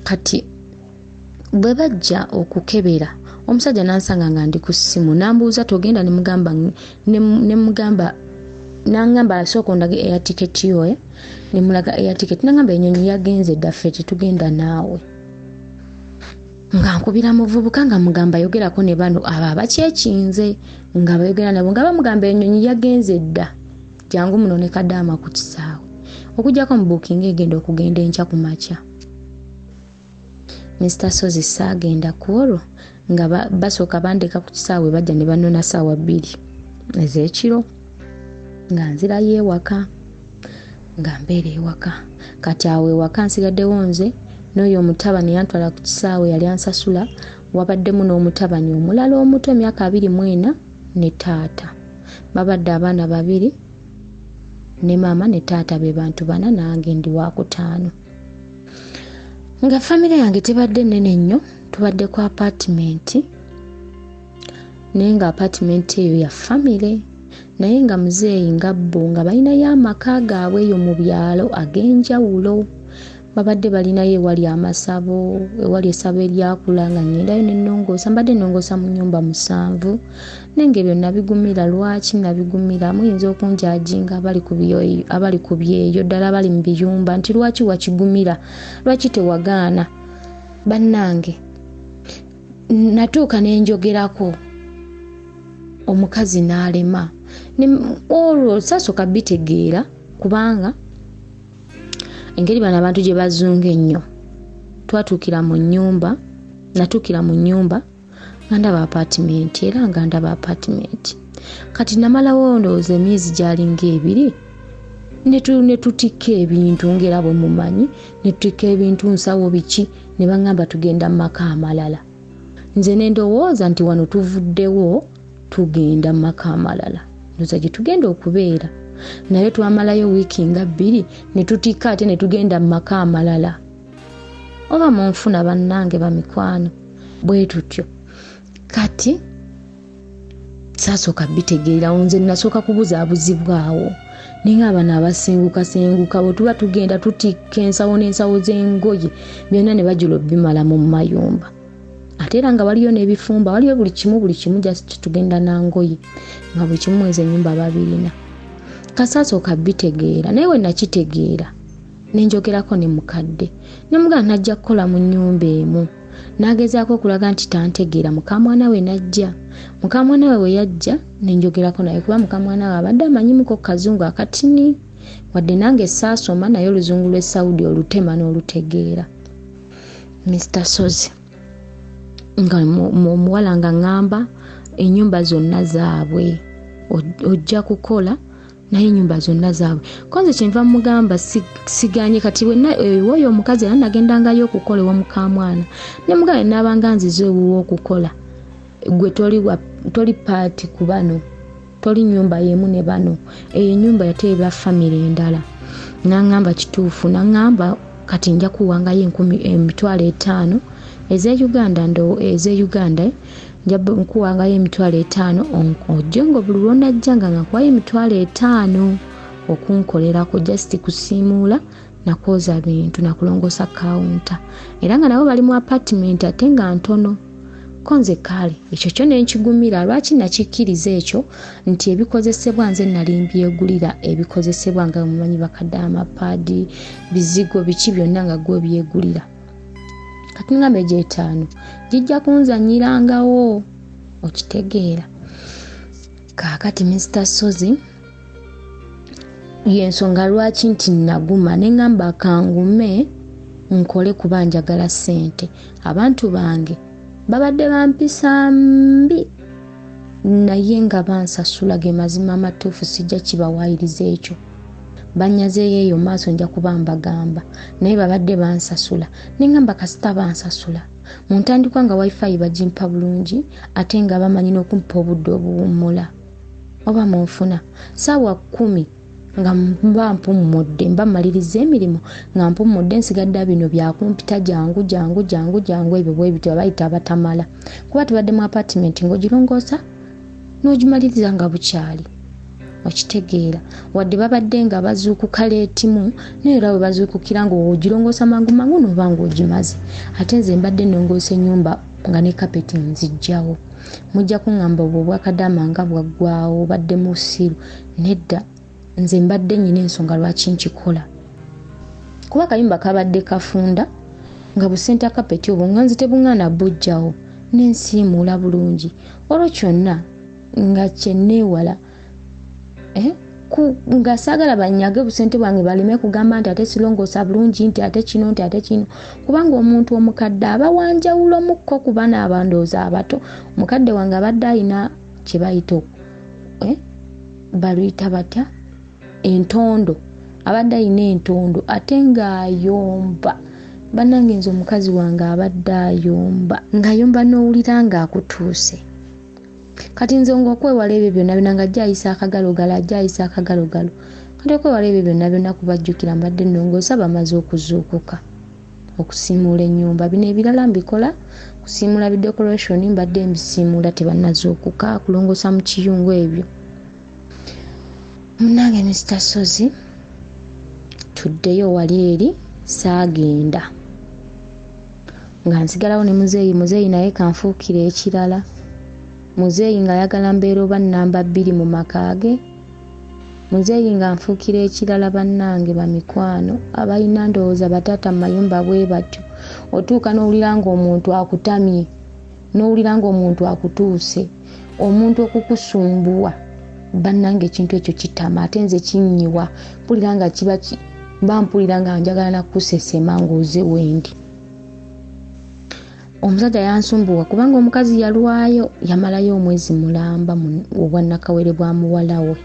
Kati bwe bajja okukebera omusajja n'ansanga nga ndi ku ssimu n'ambuuza togenda, ne mugamba n'aŋŋamba asooka ondage air ticket yo, ne mulaga air ticket, n'aŋŋamba ennyonyi yagenze dda ffe tetugenda naawe. Nga nkubira muvubuka nga mugamba yogerako ne bano abo abakyekinze, nga bayogera nabo nga bamugamba ennyonyi yagenze dda, jangu muno ne kadaama ku kisaawe, okuggyako mu booking egenda okugenda enkya ku makya. Mr. Sozi saagenda ku olwo nga basooka bandeka ku kisaawe, bajja ne bannona ssaawa 2 ez'ekiro nga nzirayo ewaka, nga mbeera ewaka. Kati awo ewaka nsigaddewo nze n'oyo omutabani yantwala ku kisaawe yali ansasula, wabaddemu n'omutabani omulala omuto emyaka 24 ne taata. Babadde abaana 2 ne maama ne taata, be bantu 4 nange ndi waakutaano. Nga famire yange tebadde nnene nnyo, tubadde ku apartment, naye nga apartment eyo ya famire, naye nga muzeeyi nga bo nga balinayo amaka gaabwe eyo mu byalo ag'enjawulo. Babadde balinayo ewali amasabo, ewali essabo eryakula, nga ŋŋendayo ne nnongoosa, mbadde nnongoosa mu nnyumba 7, naye ng'ebyo nabigumira. Lwaki nabigumira? Muyinza okunjajinga abali ku byeyo ddala abali mu biyumba nti lwaki wakigumira, lwaki tewagaana? Bannange natuuka ne njogerako omukazi n'alema. Olwo saasooka bitegeera kubanga engeri bano abantu gye bazunga ennyo. Twatuukira mu nnyumba, natuukira mu nnyumba nga ndaba apartment, era nga ndaba apartment. Kati namalawo ndowooza emyezi gyalinga 2 ne tutikka ebintu ng'era bwe mumanyi, ne tutikka ebintu nsawo biki, ne baŋŋamba tugenda mu maka amalala. Nze ne ndowooza nti wano tuvuddewo Tugenda mu maka amalala, ndoza gye tugenda okubeera naye. Twamalayo wiiki nga 2 ne tutikka ate ne tugenda mu maka amalala. Oba munfuna bannange bamikwano? Bwe tutyo. Kati saasooka bitegeererawo, nze nasooka kubuzaabuzibwawo, naye nga abano abasengukasenguka bwe tuba tugenda tutikka ensawo n'ensawo z'engoye byonna ne bajula obimala mu mayumba, ate era nga waliyo n'ebifumba, waliyo buli kimu, buli kimu, just tugenda nangoye nga buli kimu ezo ennyumba babirina. Kasaasooka bitegeera, naye we nakitegeera nenjogerako ne mukadde ne mugamba najja kukola mu nnyumba emu. N'agezaako okulaga nti tantegeera. Mukamwana we najja, mukamwana we we yajja nenjogerako naye, kuba mukamwana we abadde amanyimuko kazungu akatini, wadde nange saasoma, naye oluzungu lw'e Saudi olutema n'olutegeera. Mr Sozi, nga omuwala nga ŋŋamba ennyumba zonna zaabwe, ojja kukola naye ennyumba zonna zaabwe. Konze kyenva mugamba siganye. Kati oyo omukazi era nagendangayo okukola ewa mukamwana, ne mugamba naabanga nzize ewuwo okukola, gwe toli part ku bano, toli nyumba yemu ne bano, eyo ennyumba yate eba famire endala. Naŋŋamba kituufu, naŋŋamba kati nja kuwangayo 50,000 ez'e Uganda, ndo ez'e Uganda nja nkuwangayo 50,000, ojje nga buli lwonajja nga nkuwayo 50,000 okunkolerako, just kusiimuula nakwoza bintu nakulongoosa kawunta. Era nga nabo bali mu apartment ate nga ntono. Ko nze kale ekyo kyo nenkigumira. Lwaki nakikkiriza ekyo? Nti ebikozesebwa nze nali mbyegulira, ebikozesebwa nga mumanyi bakadde, amapaadi, bizigo, biki byonna nga gwe byegulira. Kati ngamba egyo 5 gijja kunzanyirangawo, okitegeera? Kaakati Mr Sozi, yensonga lwaki nti naguma neŋŋamba kangume nkole, kuba njagala ssente. Abantu bange babadde bampisa mbi, naye nga bansasula, ge mazima amatuufu, sijja kibawaayiriza ekyo. Banyazeeyo eyo maaso nja kuba mbagamba, naye babadde bansasula. Neŋŋamba kasita bansasula mu ntandikwa nga wifi bagimpa bulungi, ate nga bamanyi n'okumpa obudde obuwummula, oba munfuna? Saawa 10 nga mba mpummudde, mba mmaliriza emirimu nga mpummudde, nsigadde bino byakumpita jangu jangu jangu jangu, ebyo bwe bityo abayita abatamala, kuba tubadde mu apartment ng'ogirongoosa n'ogimaliriza nga bukyali, okitegeera? Wadde babadde nga bazuukuka late mu, naye era bwe bazuukukira nga ogirongoosa mangu mangu noba ng'ogimaze. Ate nze mbadde nongoosa ennyumba nga ne kapeti nzijjawo. Mujja kuŋŋamba obwo obwakadaama nga bwaggwawo, obadde musiru. Nedda, nze mbadde nyina ensonga lwaki nkikola, kuba akayumba kabadde kafunda nga busenta kapeti obwo nga nze tebuŋŋaana bujjawo, nensiimuula bulungi. Olwo kyonna nga kyeneewala, eh? Nga saagala banyage busente bwange, baleme kugamba nti ate sirongoosa bulungi, nti ate kino, nti ate kino, kubanga omuntu omukadde aba wanjawulo mukko ku bana abandooza abato. Omukadde wange abadde alina kye bayita, eh? Baluyita batya, entondo, abadde alina entondo ate ng'ayomba. Bannange, nze omukazi wange abadde ayomba, ng'ayomba n'owulira ng'akutuuse. Kati nze ngaokwewala ebyo byonna byonna, nga ajja ayisa akagalogalo, ajja ayisa akagalogalo, kati okwewala ebyo byonna byonna, kubajjukira mbadde nnongoosa bamaze okuzuukuka, okusiimuula ennyumba. Bino ebirala mbikola, kusiimuula bidecoration mbadde mbisiimuula tebannazuukuka, kulongoosa mu kiyungu ebyo. Munange Mr Sozi, tuddeyo wali eri, saagenda nga nsigalawo ne muzeeyi. Muzeeyi naye kanfuukira ekirala. Muzeeyi ng'ayagala mbeera oba namba 2 mu maka ge. Muzeeyi nga nfuukira ekirala. Bannange bamikwano, abalina ndowooza bataata mu mayumba bwe batyo, otuuka n'owulira ng'omuntu akutamye, n'owulira ng'omuntu akutuuse, omuntu okukusumbuwa. Bannange, ekintu ekyo kitama, ate nze kinnyiwa, mpulira nga kiba mba mpulira nga njagala nakusesema ng'oze wendi. Omusajja yansumbuwa kubanga omukazi yalwayo, yamalayo omwezi mulamba obwannakawere bwa muwala we.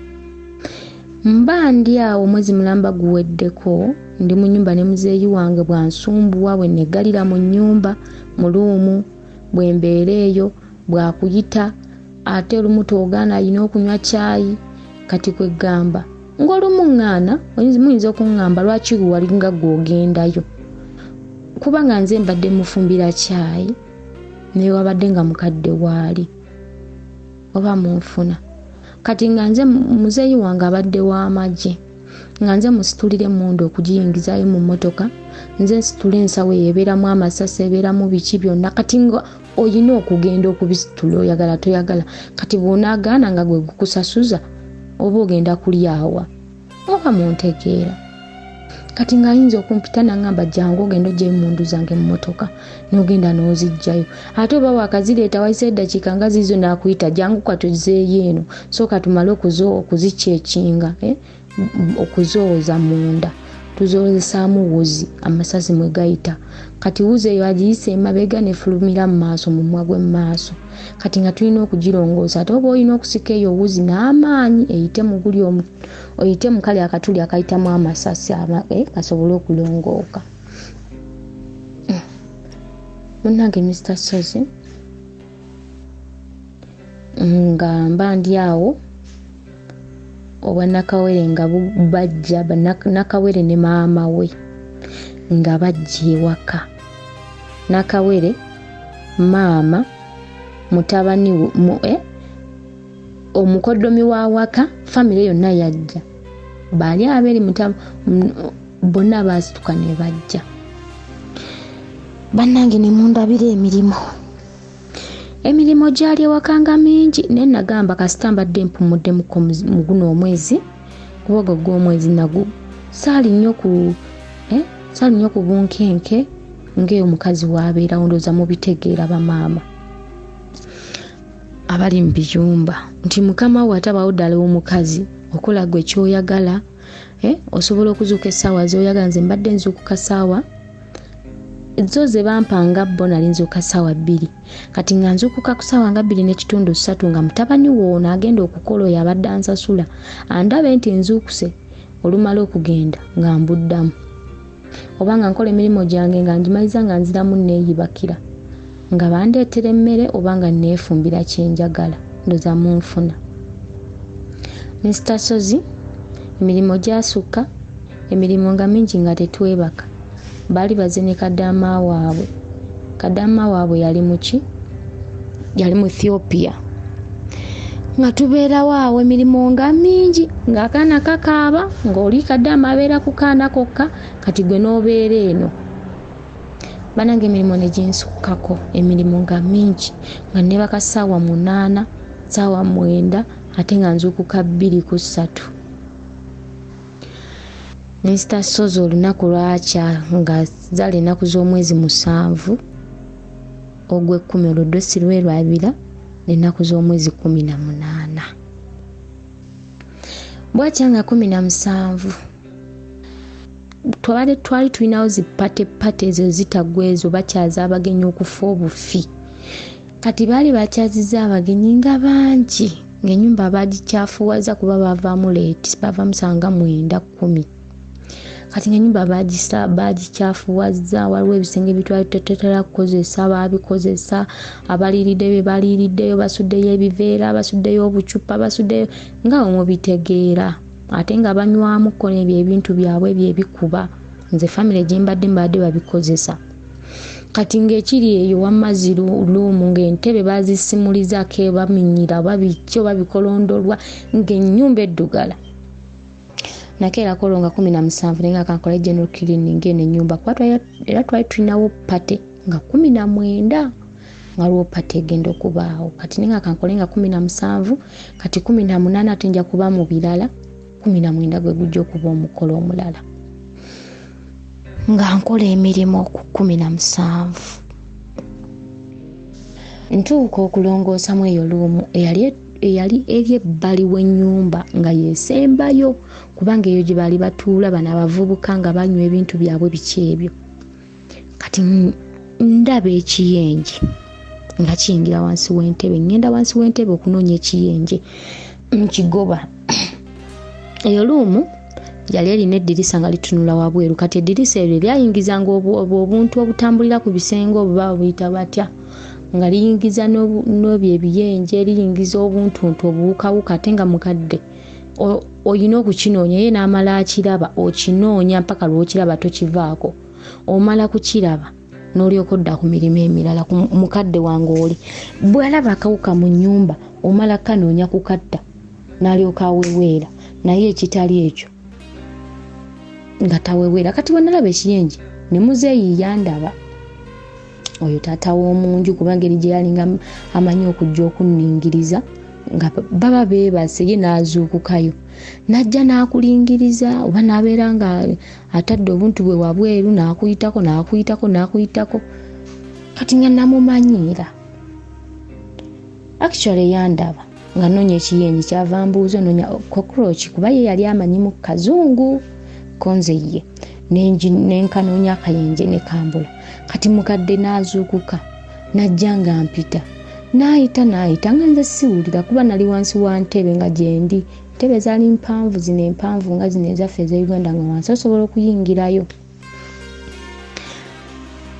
Mba ndi awo, omwezi mulamba guweddeko, ndi mu nyumba ne muzeeyi wange, bwansumbuwa bwe neggalira mu nyumba mu room, bwe mbeera eyo bwakuyita. Ate olumu twogaana alina okunywa kyayi. Kati kwegamba ng'olumu ŋŋaana, muyinza okuŋŋamba lwaki wali nga ggwe ogendayo, kubanga nze mbadde mufumbira kyayi naye wabadde nga mukadde waali oba munfuna. Kati nga nze muzeeyi wange abadde w'amagye, nga nze musitulira emmundu okugiyingizaayo mu mmotoka, nze nsitula ensawo eyo ebeeramu amasasi, ebeeramu biki byonna. Kati nga olina okugenda okubisitula oyagala toyagala. Kati bw'onaagaana nga gwe gukusasuza oba ogenda kulyawa oba muntegeera. Kati ng'ayinza okumpita n'aŋŋamba jangu ogenda oggyeyo emmundu zange mu mmotoka, n'ogenda n'oziggyayo. Ate oba waakazireeta wayise eddakiika nga ziizo n'akuyita jangu kati ozzeeyo eno, sooka tumale okuzikyekinga, okuzooza munda. Tuzoozesaamu wuzi amasasi mwe gayita. Kati wuzi eyo agiyisa emabega n'efulumira mu maaso, mu mumwa gw'emu maaso. Kati nga tulina okugirongoosa, ate oba olina okusika eyo wuzi n'amaanyi eyite mu guli oyite mu kali akatuli akayitamu amasasi kasobole okulongooka. Munnange Mister Ssozi, nga mba ndi awo obwa Nakawere nga bajja, Nakawere ne maama we nga bajja ewaka. Nakawere, maama, mutabani omukoddomi wa waka, famire yonna yajja. Baali abeeri bonna baasituka ne bajja. Bannange ne mundabira emirimu. Emirimu gyali ewaka nga mingi, naye nagamba kasita mbadde mpummuddemukko mu guno omwezi, kuba ogwo gw'omwezi nagwo saali nnyo ku saali nnyo ku bunkenke ng'eyo omukazi w'abeerawo. Ndowooza mubitegeera bamaama abali mu biyumba nti mukama wo atabawo ddala omukazi okola gwe ky'oyagala, osobola okuzuuka essaawa z'oyagala. Nze mbadde nzuukuka ssaawa zo ze bampa nga bo, nali nzuuka ssaawa 2. Kati nga nzuukuka ku ssaawa nga bbiri n'ekitundu ssatu nga mutabani wo ono agenda okukola oyo abadde ansasula andabe nti nzuukuse, olumala okugenda nga mbuddamu, oba nga nkola emirimu gyange nga ngimaliza nga nziramu neeyibakira, nga bandeetera emmere oba nga neefumbira kye njagala. Ndowooza munfuna. Mister Ssozi, emirimu gyasukka, emirimu nga mingi nga tetwebaka. Baali bazze ne kadaama waabwe. Kadaama waabwe yali muki? Yali mu Ethiopia. Nga tubeerawo awo emirimu nga mingi, ng'akaana kakaaba, ng'oli kadaama abeera ku kaana kokka, kati gwe n'obeera eno. Bannange emirimu ne ginsukkako, emirimu nga mingi, nga neebaka ssaawa 8, ssaawa 9, ate nga nzuukuka bbiri ku ssatu. Mister Ssozi olunaku lwakya nga zaali ennaku z'omwezi 7 ogw'ekkumi, olwo ddo sirwerabira, n'ennaku z'omwezi 18. Bwakya nga 17, twali tulinawo zi pate pate ezo ezitaggwa ezo bakyaza abagenyi okufa obufi. Kati baali bakyazizza abagenyi nga bangi, ng'ennyumba baagikyafuwaza kuba bavaamu leeti, bavaamu ssaawa nga 9 10. Kati ng'ennyumba baagikyafuwazza, waliwo ebisenge bye twali tetutera kukozesa, baabikozesa, abaliiridde bye baliiriddeyo, basuddeyo ebiveera, basuddeyo obucupa, basuddeyo nga bwe mubitegeera. Ate nga banywamuko n'ebyo ebintu byabwe ebyo ebikuba. Nze famire gye mbadde mbadde babikozesa. Kati ng'ekiri eyo wamma zi luumu ng'entebe baazisimulizaako baminyira oba biki oba bikolondolwa ng'ennyumba eddugala. Nakeerako olwo nga 17 naye nga kankole general cleaning eno ennyumba, kuba era twali tulinawo party nga 19 nga waliwo party egenda okubaawo. Kati naye nga kankole nga 17, kati 18 ate nja kuba mu birala, 19 gwe gujja okuba omukolo omulala. Nga nkola emirimu ku 17. Ntuuka okulongoosamu eyo luumu eyali eri ebbali w'ennyumba nga yeesembayo, kubanga eyo gye baali batuula bano abavubuka nga banywa ebintu byabwe biki ebyo. Kati ndaba ekiyenje nga kiyingira wansi w'entebe, ŋŋenda wansi w'entebe okunoonya ekiyenje nkigoba. Eyo luumu yali erina eddirisa nga litunula wabweru. Kati eddirisa eryo lyayingizanga obuntu obutambulira ku bisenge obwo baba buyita batya, Nga liyingiza n'ebyo ebiyenje, liyingiza obuntuntu obuwukawuka, ate nga mukadde olina okukinoonya, ye n'amala akiraba, okinoonya mpaka lw'okiraba tokivaako. Omala kukiraba n'olyoka odda ku mirimu emirala. Ku mukadde wange oli bw'alaba akawuka mu nnyumba omala kanoonya kukatta n'alyoka aweweera, naye ekitali ekyo nga taweweera. Kati bwe nalaba ekiyenje ne muzeeyi yandaba, oyo taata w'omunju, kuba engeri gye yalinga amanyi okujja okunningiriza nga baba beebase, ye n'azuukukayo n'ajja n'akulingiriza, oba n'abeera nga atadde obuntu bwe wabweru n'akuyitako n'akuyitako n'akuyitako. Kati nga namumanyiira, actually yandaba nga noonya ekiyenje, kyava mbuuza onoonya cockroach, kuba ye yali amanyi mu kazungu konze ye nenkanoonya akayenje ne kambula. Kati mukadde n'azuukuka n'ajja nga mpita, n'ayita n'ayita nga nze siwulira, kuba nali wansi wa ntebe nga gyendi. Ntebe zaali mpanvu, zino empanvu nga zino ezaffe eza Uganda, nga wansi osobola okuyingirayo.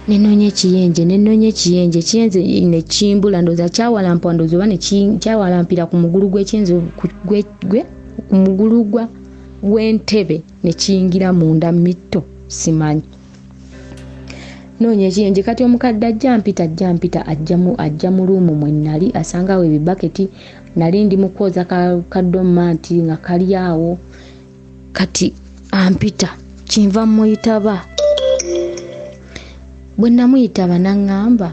Nenoonya ekiyenje, nenoonya ekiyenje, ekiyenje ne kimbula, ndowooza kyawalampa, ndowooza oba ne kyawalampira ku mugulu gw'ekiyenje, gwe ku mugulu gw'entebe ne kiyingira munda mitto, simanyi. Noonya ekiyenje. Kati omukadde ajja mpita, ajja mpita, ajja mu ruumu mwe nali, asanga awo ebibaketi, nali ndi mu kwoza kadomanti nga kali awo. Kati ampita, kinva muyitaba. Bwe namuyitaba n'aŋŋamba,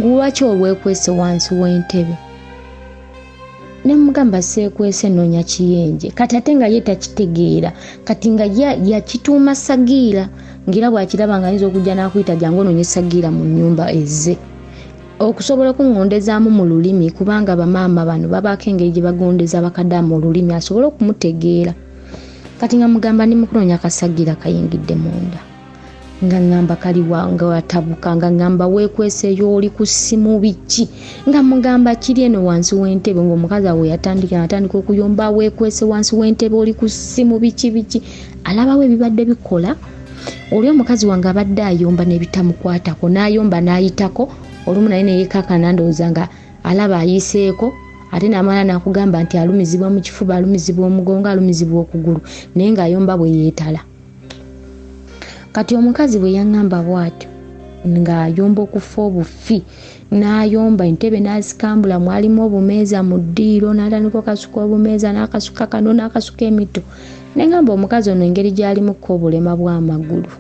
lwaki olwekwese wansi w'entebe? Ne mugamba seekwese, noonya kiyenje. Kati ate nga ye takitegeera, kati nga yakituuma sagiira, ng'era bw'akiraba nga ayinza okujja n'akuyita jangu onoonye sagiira mu nnyumba ezze, okusobola okuŋŋondezaamu mu lulimi, kubanga bamaama bano babaako engeri gye bagondeza bakadaama olulimi asobole okumutegeera. Kati nga mugamba ndi mu kunoonya kasagiira kayingidde munda, nga ŋŋamba kaliwa, nga watabuka, nga ŋŋamba weekweseeyo oli ku ssimu biki, nga mugamba kiri eno wansi w'entebe. Ng'omukazi awo yatandika atandika okuyomba, weekwese wansi w'entebe oli ku ssimu biki biki, alabawo ebibadde bikola. Oli omukazi wange abadde ayomba n'ebitamukwatako, n'ayomba n'ayitako olumu, naye neyeekakana, ndowooza nga alaba ayiseeko, ate n'amala n'akugamba nti alumizibwa mu kifuba, alumizibwa omugongo, alumizibwa okugulu, naye ng'ayomba bwe yeetala. Kati omukazi bwe yaŋŋamba bw'atyo ng'ayomba okufa obufi, n'ayomba entebe n'azikambula, mwalimu obumeeza mu ddiiro, n'atandika okasuka obumeeza, n'akasuka kano n'akasuka emito. Ne ŋŋamba omukazi ono engeri gy'alimukko obulema bw'amagulu,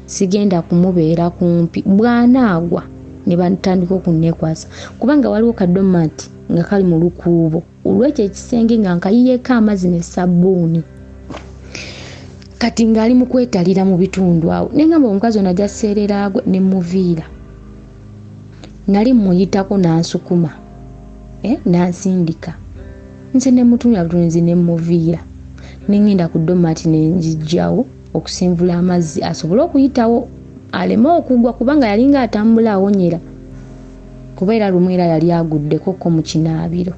sigenda kumubeera kumpi, bw'anaagwa ne batandika okunneekwasa, kubanga waliwo kadomanti nga kali mu lukuubo olw'ekyo ekisenge nga nkayiyeeko amazzi ne sabbuuni. Kati ng'ali mu kwetalira mu bitundu awo, ne ŋŋamba omukazi ono ajja seerera agwe, ne muviira. Nali mmuyitako n'ansukuma, n'ansindika, nze ne mutunula butunzi ne muviira, ne ŋŋenda ku domanti ne nzijjawo okusenvula amazzi asobole okuyitawo aleme okugwa, kubanga yalinga atambula awonyera, kuba era lumu era yali aguddeko ko mu kinaabiro.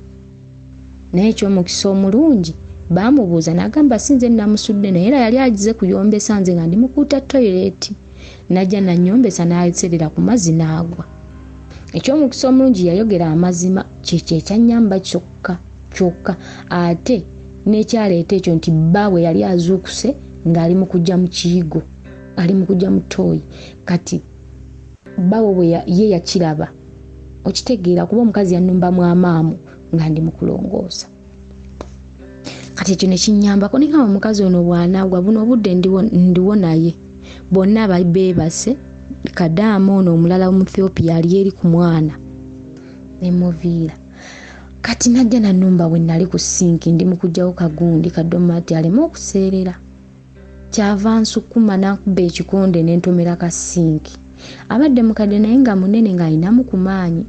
Naye eky'omukisa omulungi baamubuuza n'agamba si nze namusudde, naye era yali agize kuyombesa nze nga ndi mukuuta toyireti, n'ajja n'annyombesa n'aserera ku mazzi n'agwa. Eky'omukisa omulungi yayogera amazima, kyekyo ekyannyamba kyokka kyokka, ate n'ekyaleeta ekyo nti bbaawe yali azuukuse ng'ali mu kujja mu kiyigo, ali mu kujja mu ttooyi. Kati bbaawe bwe ye yakiraba, okitegeera, kuba omukazi yannumbamu amaamu nga ndi mu kulongoosa. Kati ekyo ne kinnyambako, ne ŋŋamba omukazi ono bw'anaagwa buno obudde ndiwo naye, bonna beebase, kadaama ono omulala Omuethiopia ali eri ku mwana, ne muviira. Kati najja nannumba bwe nali ku sinki ndi mu kuggyawo kagundi kadomati aleme okuseerera, kyava nsukuma n'ankuba ekikonde ne ntomera ka sinki. Abadde mukadde naye nga munene ng'alinamu ku maanyi,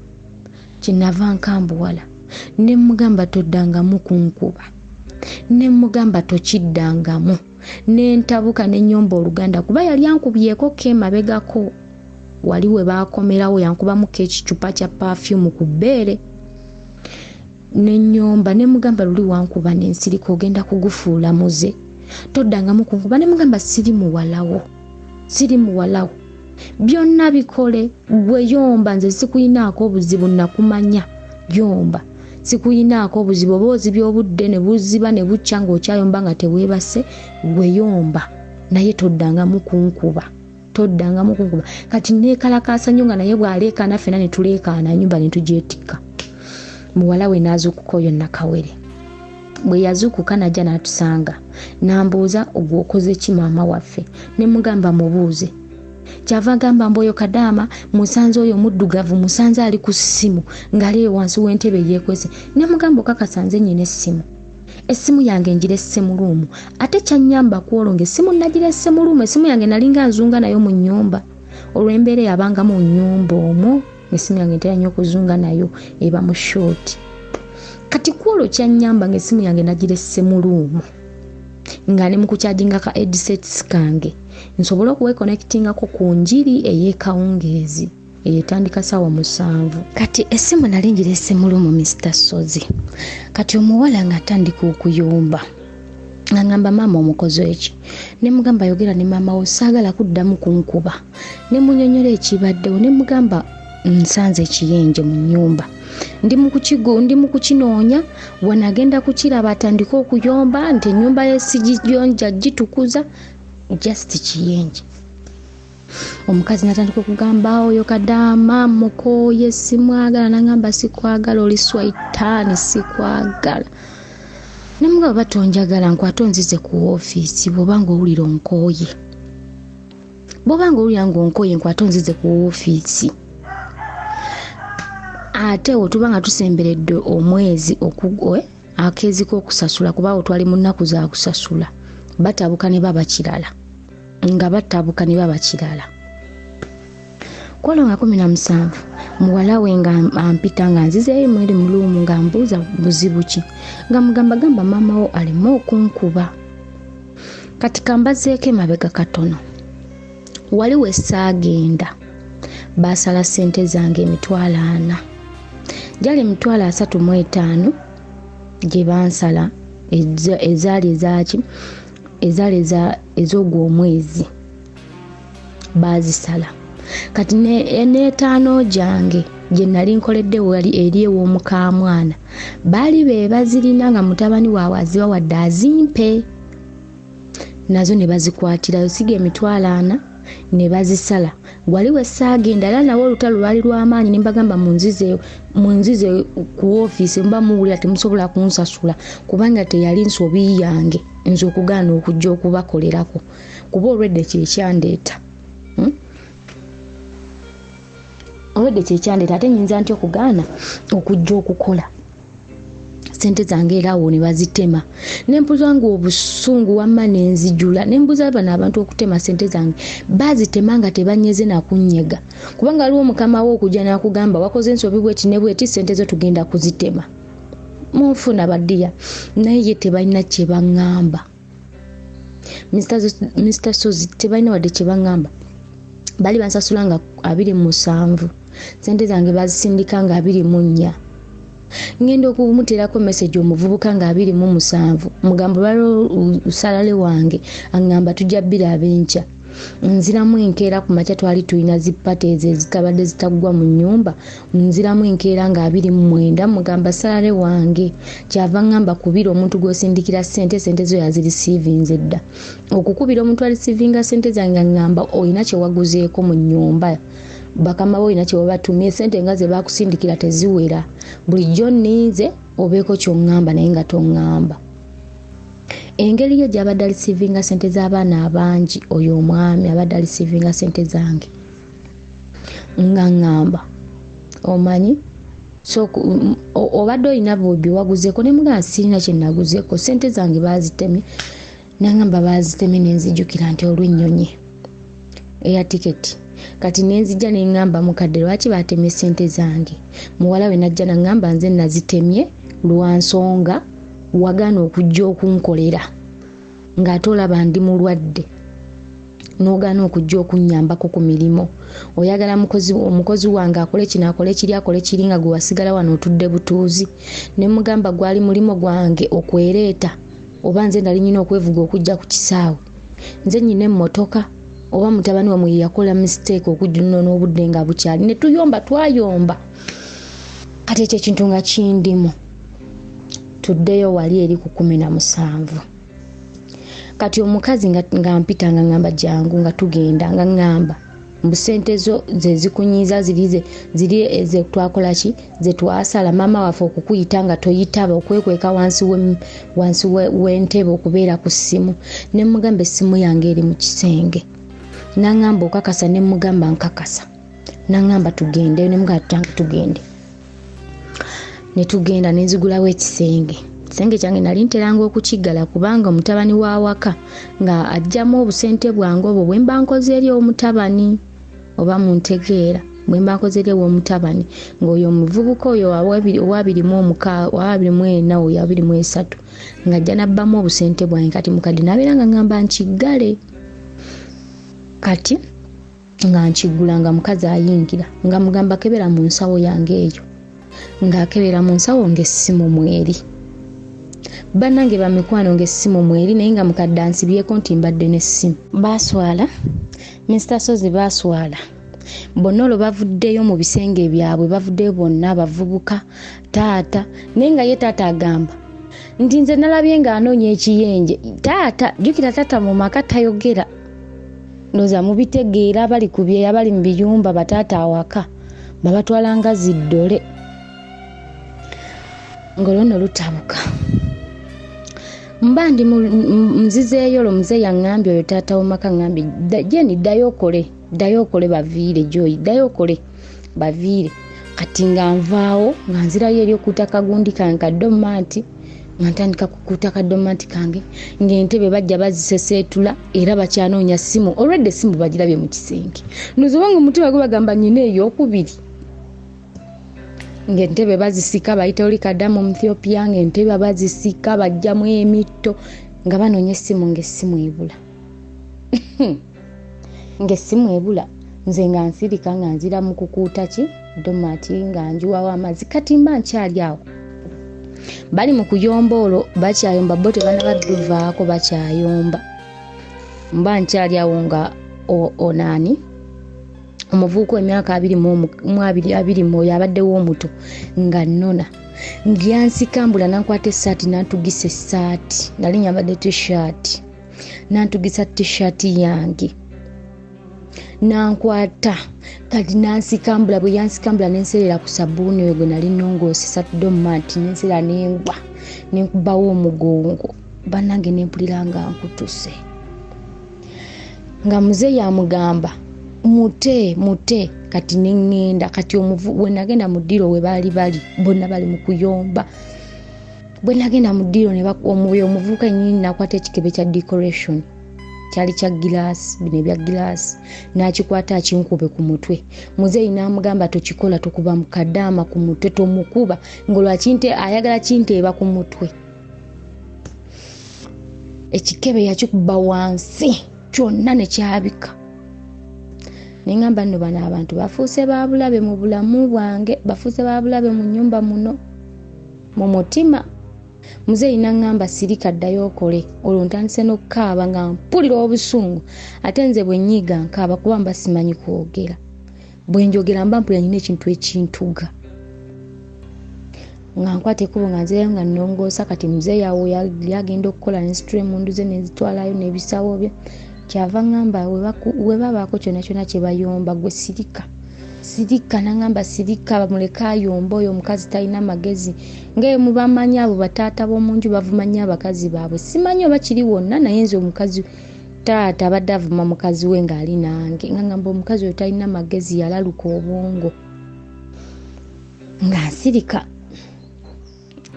kyenava nkambuwala ne mugamba toddangamu kunkuba, ne mugamba tokiddangamu, ne ntabuka ne nnyomba Oluganda, kuba yali ankubyeko ko emabegako wali we baakomerawo, yankubamuko ekicupa kya perfume ku bbeere, ne nnyomba ne mugamba luli wankuba ne nsirika, ogenda kugufuula muze, toddangamu kunkuba. Ne mugamba siri muwalawo, siri muwalawo. Byonna bikole, gwe yomba, nze sikuyinaako obuzibu, nakumanya. Yomba, sikuyinaako obuzibu, oba ozibya obudde ne buziba ne bukya ng'okyayomba nga teweebase, gwe yomba, naye toddangamu kunkuba, toddangamu kunkuba. Kati neekalakaasa nnyo nga naye bw'aleekaana ffenna ne tuleekaana, ennyumba ne tugyetikka. Muwala we n'azuukuka oyo Nakawere. Bwe yazuukuka n'ajja n'atusanga, n'ambuuza, ogwo okoze ki maama waffe? Ne mugamba mubuuze. Kyava agamba mbu oyo kadaama musanze, oyo muddugavu musanze ali ku ssimu ng'ali eyo wansi w'entebe yeekwese. Ne mugamba okakasa nze nnyina essimu, essimu yange ngiresse mu room. Ate kyannyamba ku olwo ng'essimu nagiresse mu room, essimu yange nalinga nzunga nayo mu nnyumba olw'embeera eyabanga mu nnyumba omwo. Essimu yange ntera nnyo okuzunga nayo, eba mu shooti. Kati ku olwo kyannyamba ng'essimu yange nagiresse mu room nga ne mu kukyajinga ka headsets kange nsobole okuwekonectingako ku njiri ey'ekawungeezi eyetandika ssaawa 7. Kati essimu nali ngiresse mu room, Mr Sozi. Kati omuwala ng'atandika okuyomba, ng'angamba maama omukozi eki, ne mugamba yogera ne maama wo, saagala kuddamu kunkuba. Ne munyonnyola ekibaddewo, ne mugamba nsanze ekiyenje mu nnyumba, ndi mu kukinoonya, wano agenda kukiraba atandike okuyomba nti ennyumba ye sigiyonja gitukuza, just kiyenje. Omukazi n'atandika okugamba oyo kadaama mukooye, simwagala. N'angamba sikwagala, oli swaitaani, sikwagala. Ne mugamba batonjagala, nkwate onzize ku woofiisi bw'oba ng'owulira onkooye, bw'oba ng'owulira ng'onkooye nkwate onzize ku woofiisi. Ate we tuba nga tusemberedde omwezi akeezi k'okusasula, kuba awo twali mu nnaku za kusasula, batabuka ne baba kirala, nga batabuka ne baba kirala. Kwolwo nga 17, muwala we nga ampita nga nzizeeyo mweri mu room, nga mbuuza buzibu ki, nga mugamba gamba maama wo aleme okunkuba. Kati kambazeeko emabega katono, wali we saagenda baasala ssente zange 400,000, gyali 350,000 gye bansala ezaali ezaki, ezaali ez'ogwo omwezi baazisala. Kati n'etaano gyange gye nali nkoledde wali eri ew'omukaamwana, baali be bazirina nga mutabani waabwe aziba wadde azimpe, nazo ne bazikwatirayo, siga 400,000 ne bazisala. Wali we saagenda era nawe olutalo lwali lw'amaanyi, ne mbagamba munzize ku woofiisi, muba muwulira temusobola kunsasula, kubanga teyali nsobi yange nze okugaana okujja okubakolerako, kuba olwedde kyekyandeeta, Olwedde kyekyandeeta, ate nyinza ntya okugaana okujja okukola sente zange? Era awo ne bazitema, nempuza nga obusungu wamma nenzijula, nembuza bano abantu okutema sente zange bazitema nga tebanyeze nakunyega, kubanga waliwo mukama wo okujja nakugamba wakoze ensobi bweti ne bweti, sente zo tugenda kuzitema. Munfuna badiya, naye ye tebalina kye baŋŋamba. Mr Sozi, tebalina wadde kye baŋŋamba. Bali bansasula nga 27, sente zange bazisindika nga 24. Ngenda okumuteerako message omuvubuka nga 27, mugamba olwaliwo salary wange, aŋŋamba tujja bbira ab'enkya. Nziramu enkeera ku makya, twali tulina zi party ezo ezitabadde zitaggwa mu nnyumba. Nziramu enkeera nga 29, mugamba salary wange, kyava ŋŋamba kubira omuntu gw'osindikira ssente, sente zo yazirisiivinze dda. Okukubira omuntu alisiivinga ssente zange, ŋŋamba olina kye waguzeeko mu nnyumba, bakama bo olina kye wabatumye, ssente nga ze bakusindikira teziwera, bulijjo nninze obeeko ky'oŋŋamba, naye nga toŋŋamba. Engeri ye gy'abadde alisiivinga ssente z'abaana abangi, oyo omwami abadde alisiivinga ssente zange nga ŋŋamba omanyi so obadde olina bwe waguzeeko, ne mugamba sirina kye naguzeeko, ssente zange baazitemye. Naŋŋamba baazitemye, nenzijukira nti olw'ennyonyi eya tiketi. Kati nenzijja neŋŋamba mukadde lwaki batemye ssente zange? Muwala we najja naŋŋamba nze nazitemye lwa nsonga wagaana okujja okunkolera ng'ate olaba ndi mulwadde, n'ogaana okujja okunnyambako ku mirimu, oyagala omukozi wange akole kino, akole kiri, akole kiri, nga gwe wasigala wano otudde butuuzi. Ne mugamba gwali mulimu gwange okwereeta, oba nze nali nyina okwevuga okujja ku kisaawe? Nze nyina emmotoka. Oba mutabani wamwe yakola mistake okujunona obudde nga bukyali, ne tuyomba twayomba. Kati ekyo ekintu nga kindimu. Tuddeyo wali eri ku 17. Kati omukazi nga mpita nga ŋŋamba jangu, nga tugenda nga ŋŋamba mbu ssente zo ze zikunyiiza, ziri ze twakola ki, ze twasala maama waffe okukuyita nga toyitaba, okwekweka wansi w'entebe okubeera ku ssimu. Ne mmugamba essimu yange eri mu kisenge. N'aŋŋamba okakasa, ne mmugamba nkakasa. N'aŋŋamba tugende, ne mmugamba tutange tugende. Ne tugenda ne nzigulawo ekisenge. Ekisenge kyange nali nteranga okukiggala kubanga omutabani w'awaka nga aggyamu obusente bwange obwo bwe mba nkoze eri omutabani, oba muntegeera, bwe mba nkoze eri ow'omutabani, ng'oyo omuvubuka oyo owa 24, oyo 23, ng'ajja n'abbamu obusente bwange. Kati mukadde n'abeera nga ŋŋamba nkiggale. Kati nga nkiggula nga mukazi ayingira, nga mugamba kebera mu nsawo yange eyo, ng'akebera mu nsawo ng'essimu mweri. Bannange bamikwano, ng'essimu mweri, naye nga mukadde ansibyeko nti mbadde n'essimu. Baaswala, Mr Sozi baaswala bonna. Olwo bavuddeyo mu bisenge byabwe, bavuddeyo bonna abavubuka, taata, naye nga ye taata agamba nti nze nalabye ng'anoonya ekiyenje. Taata, jjukira taata mu maka tayogera, ndowooza mubitegeera abali ku bye, abali mu biyumba, bataata awaka babatwala nga ziddole. Ng'olwo nno lutabuka, mba ndi nzizeeyo. Olwo muzeeyi aŋŋambye, oyo taata w'omaka aŋŋambye, "Jeni, ddayo okole, ddayo okole, baviire Joyi, ddayo okole, baviire." Kati nga nvaawo nga nzirayo eri okuuta kagundi kange kadomanti, nga ntandika kukuuta kadomanti kange, ng'entebe bajja baziseseetula, era bakyanoonya ssimu. Olwedde essimu bagirabye mu kisenge, ndowooza obanga omutima gwe bagamba nyina ey'okubiri. Ng'entebe bazisika, bayita oli kadamu Omuethiopia, ng'entebe bazisika, bajjamu emitto nga banoonya essimu, ng'essimu ebula, ng'essimu ebula. Nze nga nsirika, nga nzira mu kukuuta ki domati, nga njiwawo amazzi. Kati mba nkyali awo, bali mu kuyomba, olwo bakyayomba, bo tebanaba duvaako, bakyayomba. Mba nkyali awo nga onaani omuvubuka emyaka 22 20 oyo abaddewo omuto nga nnona, ngyansikambula, nankwata essaati, nantugisa essaati. Nali nyambadde T-shirt, nantugisa T-shirt yange, nankwata kati nansikambula. Bwe yansikambula, nenserera ku sabbuuni oyo gwe nali nongoosesa domat, nenserera, nengwa, nenkubawo omugongo. Bannange, nempulira nga nkutuse, nga muzeeyi amugamba mute, mute. Kati neŋŋenda. Kati omuvu bwe nagenda mu ddiiro we baali bali bonna bali mu kuyomba. Bwe nagenda mu ddiiro, oyo omuvubuka ennyini nakwata ekikebe kya decoration, kyali kya gilaasi, bino ebya gilaasi, n'akikwata akinkube ku mutwe. Muzeeyi n'amugamba, "Tokikola, tokuba mukadaama ku mutwe, tomukuba." Ng'olwakinte ayagala kinteeba ku mutwe. Ekikebe yakikuba wansi kyonna ne kyabika. Neŋŋamba nno bano abantu bafuuse ba bulabe mu bulamu bwange, bafuuse ba bulabe mu nnyumba muno. Mu mutima muzeeyi naŋŋamba, "Sirika, ddayo okole." Olwo ntandise n'okukaaba nga mpulira obusungu. Ate nze bwe nnyiiga nkaaba kuba mba simanyi kwogera. Bwe njogera mba mpulira nyina ekintu ekintuga. Nga nkwata ekkubo nga nzirayo nga nnongoosa. Kati muzeeyi awo yali agenda okukola, nensitula emmundu ze nenzitwalayo n'ebisawo bye. Kyava ŋŋamba, we babaako kyonna kyonna kye bayomba, gwe sirika, sirika. Naŋŋamba, "Sirika, bamuleke ayomba, oyo omukazi talina magezi." Nga mubamanyi abo bataata b'omunju bavuma nnyo abakazi baabwe. Simanyi oba kiri wonna, naye nze omukazi taata abadde avuma mukazi we ng'ali nange, nga ŋŋamba omukazi oyo talina magezi, yalaluka obwongo. Nga nsirika,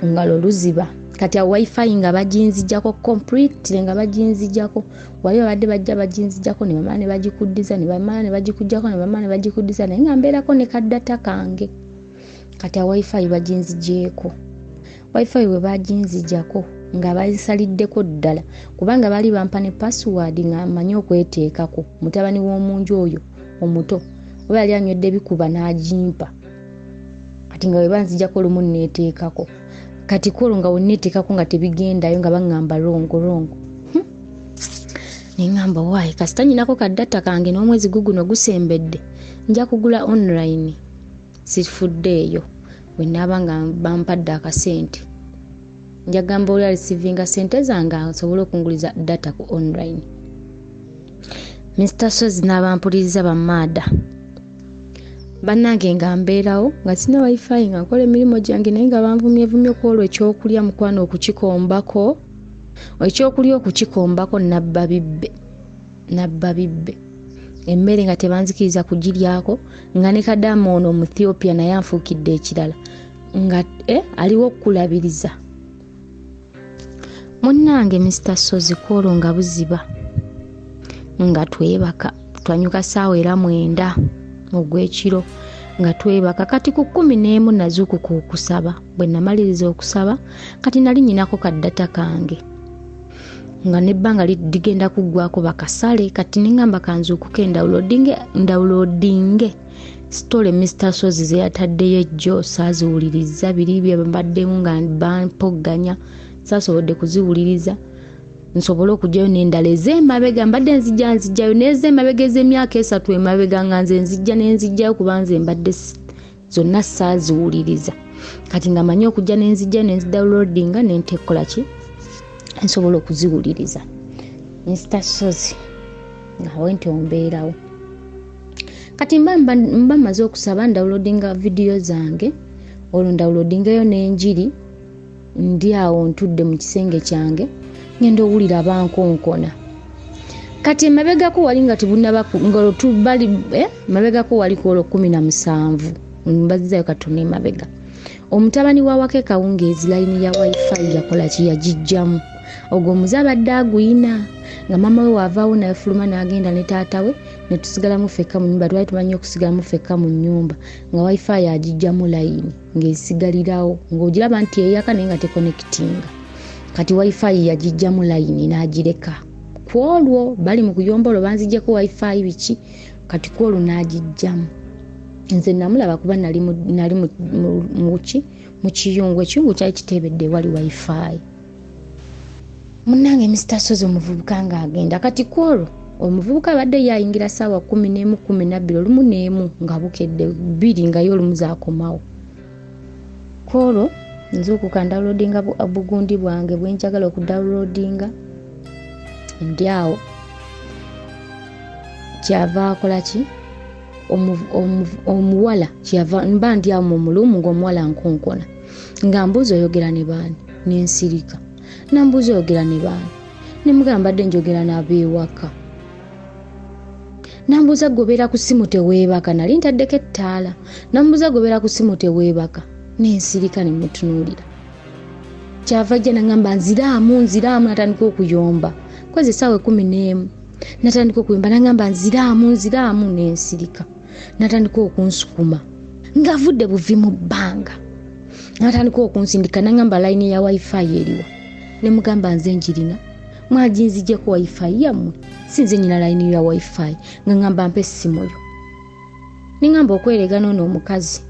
ngalo luziba. Kati awo WiFi nga baginzijjako completely, nga baginzijjako. Wali babadde bajja baginzijjako, ne bamala ne bagikuddiza, ne bamala ne bagikugjako, ne bamala ne bagikuddiza, naye nga mbeerako ne kadata kange. Kati awo WiFi baginzigyeko. WiFi bwe baginzijjako, nga bazisaliddeko ddala, kubanga baali bampa ne password nga mmanyi okweteekako. Mutabani w'omunju oyo omuto oba yali anywedde bikuba n'agimpa. Kati nga bwe banzijjako olumu neeteekako. Kati kwolwo nga wenneeteekako nga tebigendayo, nga baŋŋamba wrong, wrong. Ne ŋŋamba waayi kasita nnyinako ka data kange n'omwezi guguno gusembedde, nja kugula online, sifuddeeyo bwe nnaaba nga bampadde akasente. Nja gamba oli areceivinga ssente zange asobole okunguliza data ku online. Mr Sozi n'abampuliriza bammaada. Bannange nga mbeerawo nga sirina wifi nga nkola emirimu gyange naye nga banvumyevumye ku olwo ekyokulya mukwano okukikombako. Ekyokulya okukikombako nabba bibbe, nabba bibbe. Emmere nga tebanzikiriza kugiryako, nga ne kadaama ono Omuethiopia naye anfuukidde ekirala nga aliwo okukulabiriza. Munnange Mr Sozi ku olwo nga buziba nga twebaka, twanyuka ssaawa era 9 ogw'ekiro nga twebaka. Kati ku 11 nazuukuka okusaba. Bwe namaliriza okusaba kati nali nnyinako ka data kange nga n'ebbanga ligenda kuggwako bakasale. Kati ne ŋŋamba kanzuukuke ndawuloodinge story Mr Sozi ze yataddeyo ejjo. Saaziwuliriza, biri bye mbaddemu nga bampogganya, saasobodde kuziwuliriza nsobole okuggyayo n'endala ez'emabega. Mbadde nzijjayo n'ez'emabega ez'emyaka 3 emabega nga nze nzijja ne nzijjayo kuba nze mbadde zonna saaziwuliriza. Kati nga manyi okujja ne nzijjayo ne nzidownloadinga ne ntekola ki nsobola okuziwuliriza. Mr Sozi nga bwe ntyo mbeerawo. Kati mba mmaze okusaba ndownloadinga vidiyo zange, olwo ndownloadingayo n'enjiri. Ndi awo ntudde mu kisenge kyange ngenda owulira bankonkona. Kati emabegako wali nga tebunnaba nga tubali, emabegako wali ku olwo 17, mbazizaayo katono emabega. Omutabani wa Wake Kawungeezi layini ya wifi yakola ki, yagiggyamu. Ogwo omuze abadde aguyina nga maama we waavaawo n'afuluma n'agenda ne taata we ne tusigalamu ffekka mu nnyumba. Twali tumanyi okusigalamu ffekka mu nnyumba nga wifi agiggyamu layini ng'esigalirawo, ng'ogiraba nti eyaka naye nga tekonectinga. Kati wifi yagiggyamu layini n'agireka. Ku olwo bali mu kuyomba olwo banzigyeko wifi biki, kati ku olwo n'agiggyamu. Nze namulaba kuba nali mu kiyungu, ekiyungu kyali kiteebedde ewali wifi. Munnange Mr Sozi omuvubuka ng'agenda. Kati ku olwo omuvubuka abadde ye ayingira ssaawa 11, 12, olumu n'emu nga bukedde 2 nga ye olumu zaakomawo. Ku olwo nzuukuka ndownloadinga bugundi bwange bwe njagala okudownloadinga, ndi awo. Kyava akola ki? Omuwala kyava mba ndi awo mu mulumu ng'omuwala nkonkona. Nga mbuuza oyogera ne baani? Ne nsirika. Nambuuza oyogera ne baani? Ne mugamba mbadde njogera n'abeewaka. Nambuuza gobeera ku ssimu teweebaka, nali ntaddeko ettaala. Nambuuza gobeera ku ssimu teweebaka, ne nsirika ne mutunuulira. Kyava ajja n'aŋŋamba nziraamu, nziraamu, n'atandika okuyomba. Kwezi essaawa 11 n'atandika okuyomba n'aŋŋamba nziraamu, nziraamu, ne nsirika. N'atandika okunsukuma ng'avudde buvi mu bbanga. N'atandika okunsindika n'aŋŋamba layini ya wifi eriwa. Ne mugamba nze njirina, mwaginzigyeko wifi yammwe, si nze nnyina layini ya wifi. Nga ŋŋamba mpa essimu yo. Ne ŋŋamba okwerega n'ono omukazi,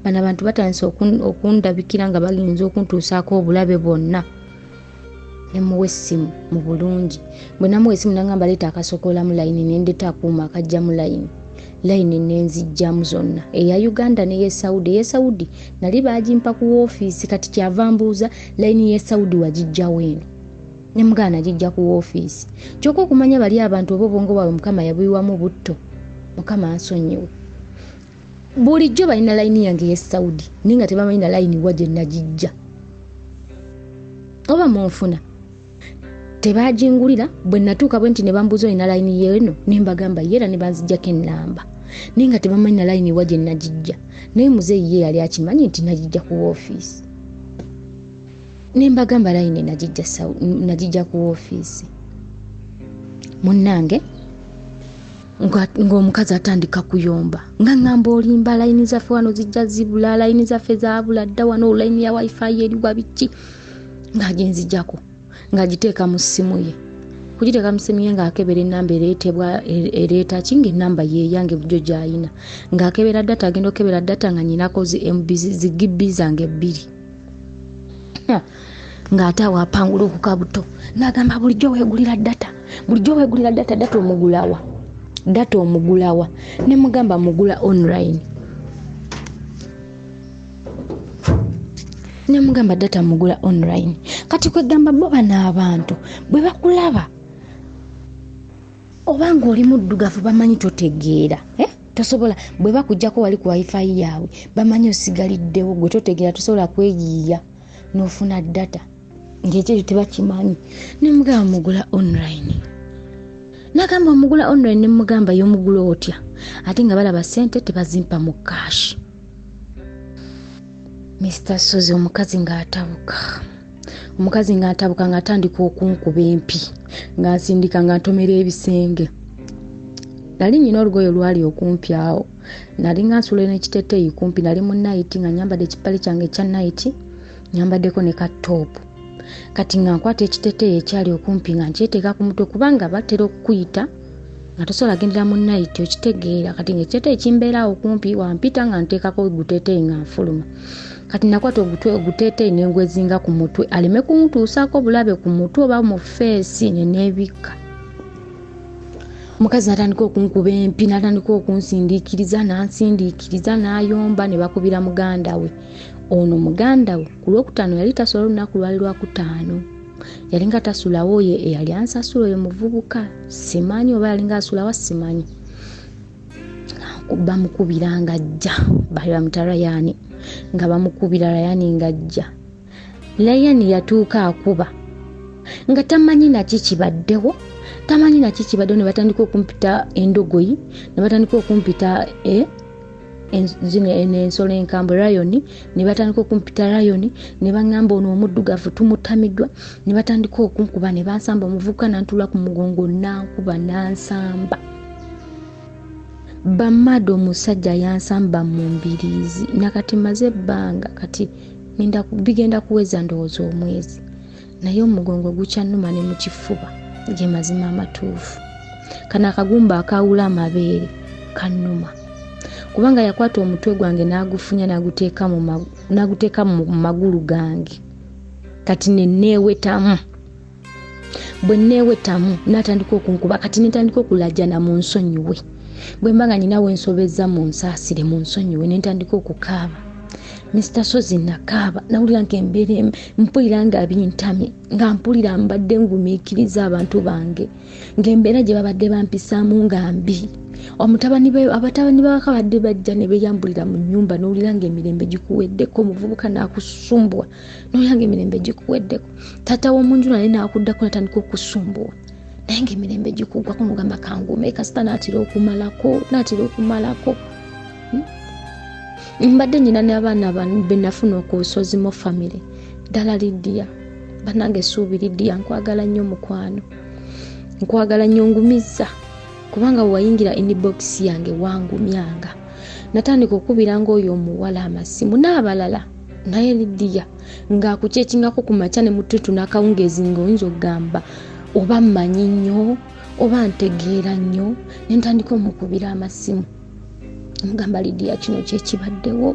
bano abantu batandise okundabikira nga bayinza okuntuusaako obulabe bwonna. Ne muwa essimu mu bulungi. Bwe namuwa essimu n'aŋŋamba leeta akasokoolamu layini, ne ndeeta akuuma akaggyamu layini. Layini ne nziggyamu zonna, eya Uganda n'eye Saudi. Eye Saudi nali baagimpa ku woofiisi, kati kyava mbuuza layini y'e Saudi wagiggyawo eno? Ne mugamba nagiggya ku woofiisi. Kyokka okumanya bali abantu oba obwongo bwabwe Mukama yabuyiwamu butto, Mukama ansonyiwe. Bulijjo balina layini yange ey'e Saudi naye nga tebamanyi na layini wa gye nagiggya. Oba munfuna tebagingulira. Bwe natuuka bwe nti ne bambuuza olina layini y'eno, ne mbagamba ye era ne banzigyako ennamba, naye nga tebamanyi na layini wa gye nagiggya. Naye muzeeyi ye yali akimanyi nti nagiggya ku woofiisi. Ne mbagamba layini nagiggya ku woofiisi. Munnange ng'omukazi atandika kuyomba nga ŋŋamba olimba, layini zaffe wano zijja zibula, layini zaffe zaabula dda wano, layini ya wifi eriwa biki, ng'aginzigyako ng'agiteeka mu ssimu ye. Kugiteeka mu ssimu ye ng'akebera ennamba ereetebwa, ereeta ki, ng'ennamba ye yange bulijjo gy'ayina. Ng'akebera data, agenda okukebera data nga nnyinako zi MB, zi GB zange 2. Ng'ate awo apangula okukabuto n'agamba bulijjo weegulira data, Bulijjo weegulira data, data omugulawa, data omugulawa? Ne mugamba mugula online. Ne mugamba data mugula online. Kati kwegamba bo bano abantu bwe bakulaba obanga oli muddugavu bamanyi totegeera, tosobola. Bwe bakuggyako wali ku wifi yaabwe bamanyi osigaliddewo, gwe totegeera, tosobola kweyiiya n'ofuna data, ng'ekyo tebakimanyi. Ne mugamba mugula online. Nagamba omugula online, ne mugamba y'omugula otya ate nga balaba ssente tebazimpa mu cash. Mr. Sozi omukazi ng'atabuka, omukazi ng'atabuka ng'atandika okunkuba empi, ng'asindika ng'antomera ebisenge. Nali nnyina olugoye lwali okumpi awo, nali nga nsula n'ekiteeteeyi kumpi, nali mu nayiti nga nyambadde ekipale kyange ekya nayiti, nyambaddeko ne ka toopu. Kati nga nkwata ekiteeteeyi ekyali okumpi nga nkyeteeka ku mutwe, kubanga batera okukuyita nga tosobola gendera mu nayiti, okitegeera. Kati ng'ekiteeteeyi kimbeera awo kumpi, wampita nga nteekako oguteeteeyi nga nfuluma. Kati nakwata oguteeteeyi ne ngwezinga ku mutwe aleme kuntuusaako bulabe ku mutwe oba mu feesi ne neebikka. Omukazi n'atandika okunkuba empi, n'atandika okunsindiikiriza, n'ansindiikiriza, n'ayomba, ne bakubira muganda we. Ono muganda we ku Lwokutaano yali tasula, olunaku lwali Lwakutaano, yalinga tasulawo, ye eyali ansasula oyo muvubuka, simanyi oba yalinga asulawa, simanyi. Bamukubira ng'ajja, bali bamuta Rayani, nga bamukubira Rayani ng'ajja. Rayani yatuuka akuba nga tamanyi naki kibaddewo, tamanyi naki kibaddewo. Ne batandika okumpita endogoyi, ne batandika okumpita zino ensolo enkambwe rayoni, ne batandika okumpita rayoni, ne baŋŋamba ono omuddugavu tumutamiddwa, ne batandika okunkuba ne bansamba. Omuvubuka n'antuula ku mugongo n'ankuba n'ansamba. Bamada omusajja yansamba mu mbiriizi, nakati maze ebbanga, kati bigenda kuweza ndowooza omwezi, naye omugongo gukyannuma ne mu kifuba, ge mazima amatuufu. Kano akagumba akaawula amabeere kannuma, kubanga yakwata omutwe gwange n'agufunya n'aguteeka mu magulu gange. Kati ne neewetamu, bwe neewetamu n'atandika okunkuba. Kati ne ntandika okulajana mu nsonyiwe, bwe mba nga nnina we nsobezza mu nsaasire, mu nsonyiwe. Ne ntandika okukaaba. Mr. Sozi nakaaba, nawulira nga embeera mpulira nga bintamye, nga mpulira mbadde ngumiikiriza abantu bange, ng'embeera gye babadde bampisaamu nga mbi. Abatabani baka badde bajja ne beeyambulira mu nnyumba, n'owulira ng'emirembe gikuweddeko. Omuvubuka n'akusumbuwa, n'owulira ng'emirembe gikuweddeko. Taata w'omunju naye n'akuddako n'atandika okusumbuwa, naye ng'emirembe gikuggwako, n'ogamba kangume, kasita naatera okumalako, naatera okumalako. Mbadde nnyina n'abaana be nafuna ku Sozimo family. Ddala Lidiya bannange, essuubi Lidiya, nkwagala nnyo mukwano, nkwagala nnyo, ngumizza, kubanga bwe wayingira inbox yange wangumyanga. Natandika okukubiranga oyo omuwala amasimu n'abalala, naye Lidiya ng'akukyekingako ku makya ne mututu n'akawungeezi, ng'oyinza okugamba oba mmanyi nnyo oba ntegeera nnyo. Ne ntandika omukubira amasimu, mugamba Lidiya kino kyekibaddewo,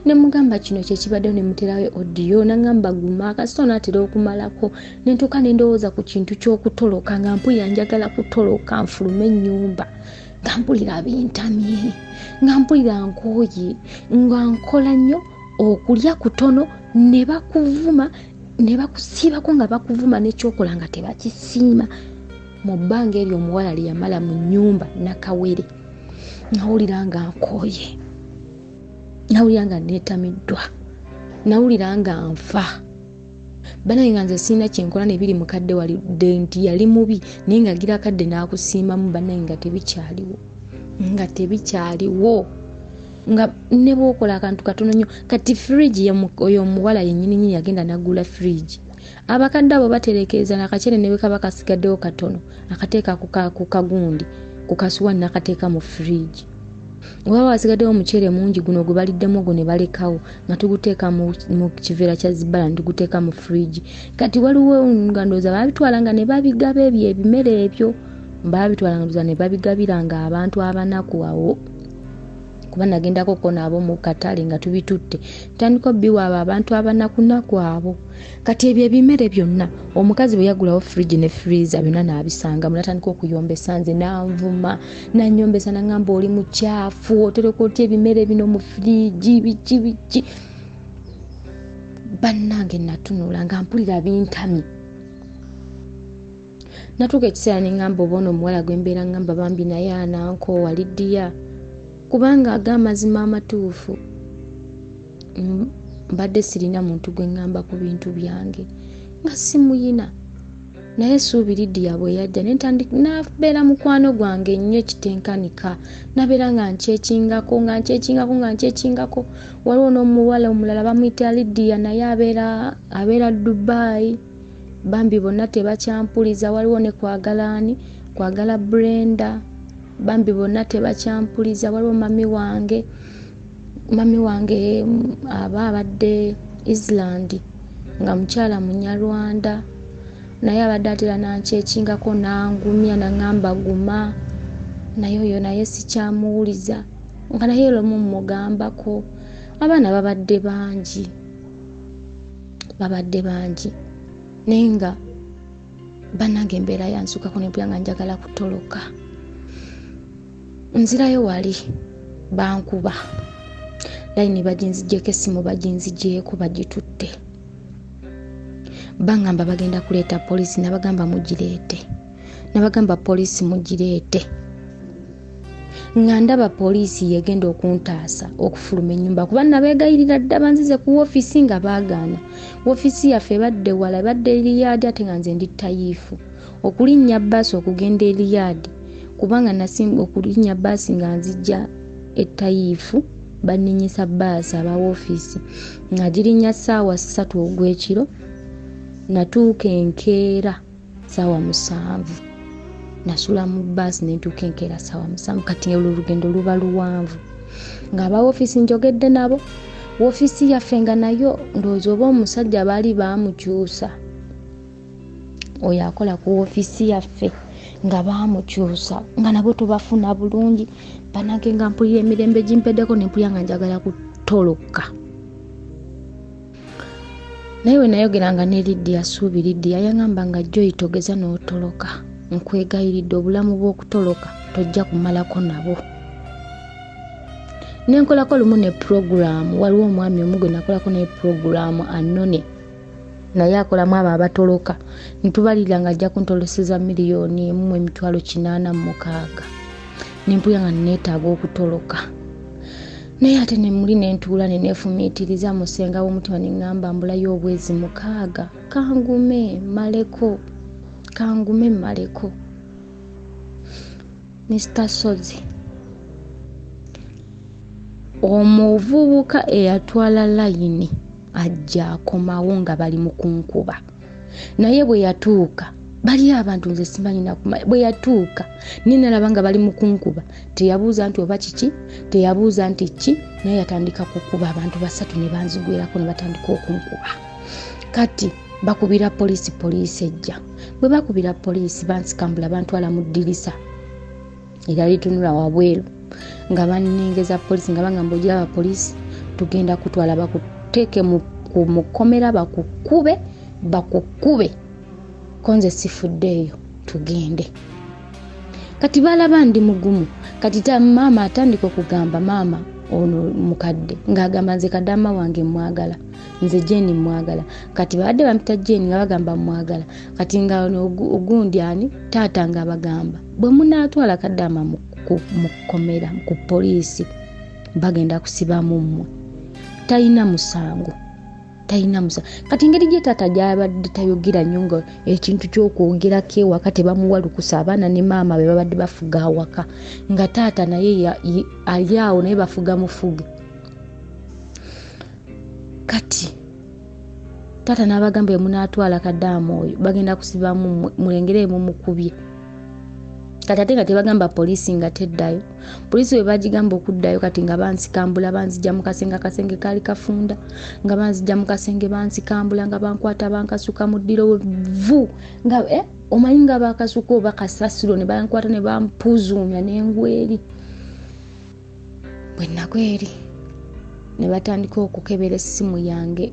ne mugamba kino kyekibaddewo, ne muterayo audio, nangamba guma, kasita onaatera okumalako. Ne ntuuka ne ndowooza ku kintu ky'okutoloka, nga mpulira njagala kutoloka nfulume ennyumba, nga mpulira bintamye, nga mpulira nkooye, nga nkola nnyo, okulya kutono, ne bakuvuma ne bakusiibako nga bakuvuma, n'ekyokola nga tebakisiima. Mu bbanga eryo omuwala lye yamala mu nnyumba nakawere, nawulira nga nkooye, nawulira nga neetamiddwa, nawulira nga nfa. Banaye nga nze sirina kyenkola nebiri mukadde walidde nti yali mubi, naye nga gira akadde n'akusiimamu. Banaye nga tebikyaliwo, nga tebikyaliwo, nga ne bw'okola akantu katono nnyo. Kati fridge oyo omuwala yennyini yagenda n'agula fridge. Abakadde abo baterekereza nakacere ne bwe kaba kasigaddewo katono, akateeka ku kagundi, ku kasuwaani, n'akateeka mu fridge. Oba wasigaddewo omuceere mungi, guno gwe baliddemu ogwo ne balekawo, nga tuguteeka mu kiveera kya zibbala ne tuguteeka mu fridge. Kati waliwo nga ndowooza baabitwala nga ne babigaba ebyo ebimere ebyo, baabitwala nga ndowooza ne babigabiranga abantu abanaku awo. Kuba nagendako ko nabo mu katale nga tubitutte, ntandika obbiwa abo abantu abanakunaku abo. Kati ebyo ebimere byonna omukazi bwe yagulawo fridge ne freezer byonna n'abisanga, munatandika okuyombesa nze, nanvuma, nanyombesa, nangamba oli mukyafu, otereka otya ebimere bino mu fridge, biki biki. Bannange natunula nga mpulira bintamye. Natuuka ekiseera ne ŋŋamba oba ono omuwala gwe mbeera ŋŋamba bambi naye anankoowa Lidiya, kubanga ag'amazima amatuufu mbadde sirina muntu gwe ŋŋamba ku bintu byange nga simuyina. Naye essuubi Lidiya bwe yajja nabeera mukwano gwange nnyo ekitenkanika, nabeera nga nkyekingako nga nkyekingako nga nkyekingako. Waliwo n'omuwala omulala bamuyita Lidiya, naye abeera Dubai, bambi bonna tebakyampuliza. Waliwo ne Kwagalaani, Kwagala Brenda, bambi bonna tebakyampuliza. Waliwo mami wange aba abadde Island nga mukyala Munyarwanda, naye abadde atera nankyekingako nangumya nangamba guma, naye oyo naye sikyamuwuliza, nga naye lumu mmugambako. Abaana babadde bangi naye nga bannange embeera yansukako ne mpulira nga njagala kutoloka. Nzirayo wali bankuba layini, baginzigyeko essimu, baginzigyeko, bagitutte, bangamba bagenda kuleeta poliisi, nabagamba mugireete, nabagamba poliisi mugireete. Nga ndaba poliisi yegenda okuntaasa okufuluma ennyumba, kuba nabeegayirira dda banzize ku woofiisi nga baagaana. Woofiisi yaffe ebadde wala, ebadde Eriyaadi, ate nga nze ndi Tayiifu. Okulinnya bbaasi okugenda Eriyaadi, kubanga nasimba okulinnya bbaasi nga nzijja e Tayiifu, banninyisa bbaasi aba woofiisi nga girinnya 3:00 ogw'ekiro, natuuka enkeera 7:00. Nasula mu bbaasi ne ntuuka enkeera 7:00. Kati olwo olugendo luba luwanvu. Nga aba woofiisi njogedde nabo, woofiisi yaffe nga nayo ndowooza oba omusajja baali baamukyusa, oyo akola ku woofiisi yaffe nga baamukyusa, nga nabo tubafuna bulungi. Bannange nga mpulira emirembe gimpeddeko ne mpulira nga njagala kutoloka. Naye we nayogeranga ne Lidiya, Ssuubi Lidiya, yangamba nga Joy togeza n'otoloka, nkwegayiridde obulamu bw'okutoloka tojja kumalako nabo. Ne nkolako lumu ne pulogulaamu, waliwo omwami omu gwe nakolako ne pulogulaamu Anone, naye akolamu abo abatoloka, ntubalirira nga ajja kuntoloseza 1,886,000. Ne mpulira nga neetaaga okutoloka. Naye ate ne muli ne ntuula ne neefumiitiriza mu ssenga w'omutima ne ŋŋamba mbulayo obwezi 6, kangume mmaleko, kangume mmaleko. Mr. Sozi, omuvubuka eyatwala layini ajja akomawo nga bali mu kunkuba. Naye bwe yatuuka, bali abantu nze simanyi nakumanya, bwe yatuuka ninalaba nga bali mu kunkuba, teyabuuza nti oba kiki, teyabuuza nti ki, naye yatandika kukuba abantu 3 ne banzigwerako ne batandika okunkuba. Kati bakubira poliisi, poliisi ejja. Bwe bakubira poliisi bansikambula bantwala mu ddirisa era litunula wabweru, nga bannengeza poliisi, nga bagamba ogiraba poliisi tugenda kutwala bakuteeke mu kkomera, bakukube, bakukube, ko nze sifuddeeyo tugende. Kati balaba ndi mugumu. Kati maama atandika okugamba, maama ono mukadde, ng'agamba nze kadama wange mwagala, nze Jane mwagala. Kati babadde bampita Jane nga bagamba mwagala. Kati nga ono ogundi ani taata nga bagamba bwe munaatwala kadama mu kkomera ku poliisi bagenda kusibamu mmwe, talina musango, talina musango. Kati engeri gye taata gy'abadde tayogera nnyo nga ekintu ky'okwogerako ewaka tebamuwa lukusa, abaana ne maama be babadde bafuga awaka, nga taata naye ali awo naye bafuga mufuge. Kati taata n'abagamba bwe munaatwala kadaamu oyo bagenda kusibamu mulengere mumukubye. Kati ate nga tebagamba poliisi nga teddayo, poliisi bwe bagigamba okuddayo kati nga bansikambula banzija mu kasenge, akasenge kaali kafunda, nga banzija mu kasenge bansikambula nga bankwata bankasuka mu ddiro vu nga omanyi nga bakasuka oba kasasiro ne bankwata ne bampuzuumya n'engweri. Bwe nagwa eri ne batandika okukebera essimu yange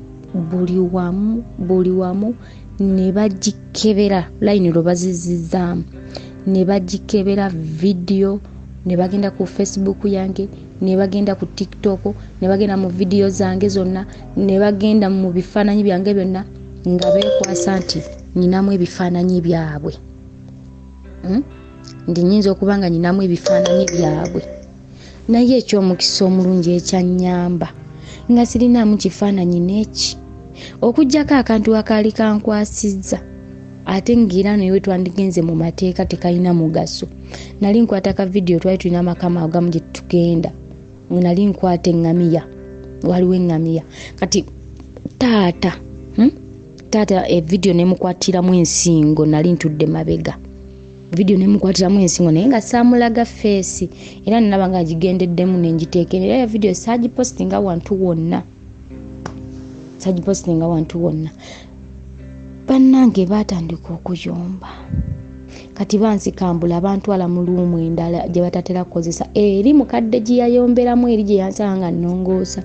buli wamu, buli wamu ne bagikebera, layini lwe bazizzizaamu ne bagikebera vidiyo, ne bagenda ku Facebook yange, ne bagenda ku TikTok, ne bagenda mu vidiyo zange zonna, ne bagenda mu bifaananyi byange byonna, nga beekwasa nti nyinamu ebifaananyi byabwe. Nti nyinza okuba nga nyinamu ebifaananyi byabwe, naye eky'omukisa omulungi ekyannyamba nga sirinaamu kifaananyi n'eki, okuggyako akantu akaali kankwasizza, ate ng'era naye we twandigenze mu mateeka tekalina mugaso. Nali nkwata ka vidiyo, twali tulina amakama agamu gye tugenda, nali nkwata eŋŋamiya, waliwo eŋŋamiya. Kati taata, Taata evidiyo nemukwatiramu ensingo, nali ntudde mabega, vidiyo nemukwatiramu ensingo, naye nga saamulaga feesi, era nalaba nga agigendeddemu nengiteeka, era ya vidiyo saagipositinga wantu wonna, saagipositinga wantu wonna. Bannange baatandika okuyomba, kati bansikambula, bantwala mu luumu endala gye batatera kukozesa, eri mukadde gye yayomberamu, eri gye yansanga nga nnongoosa,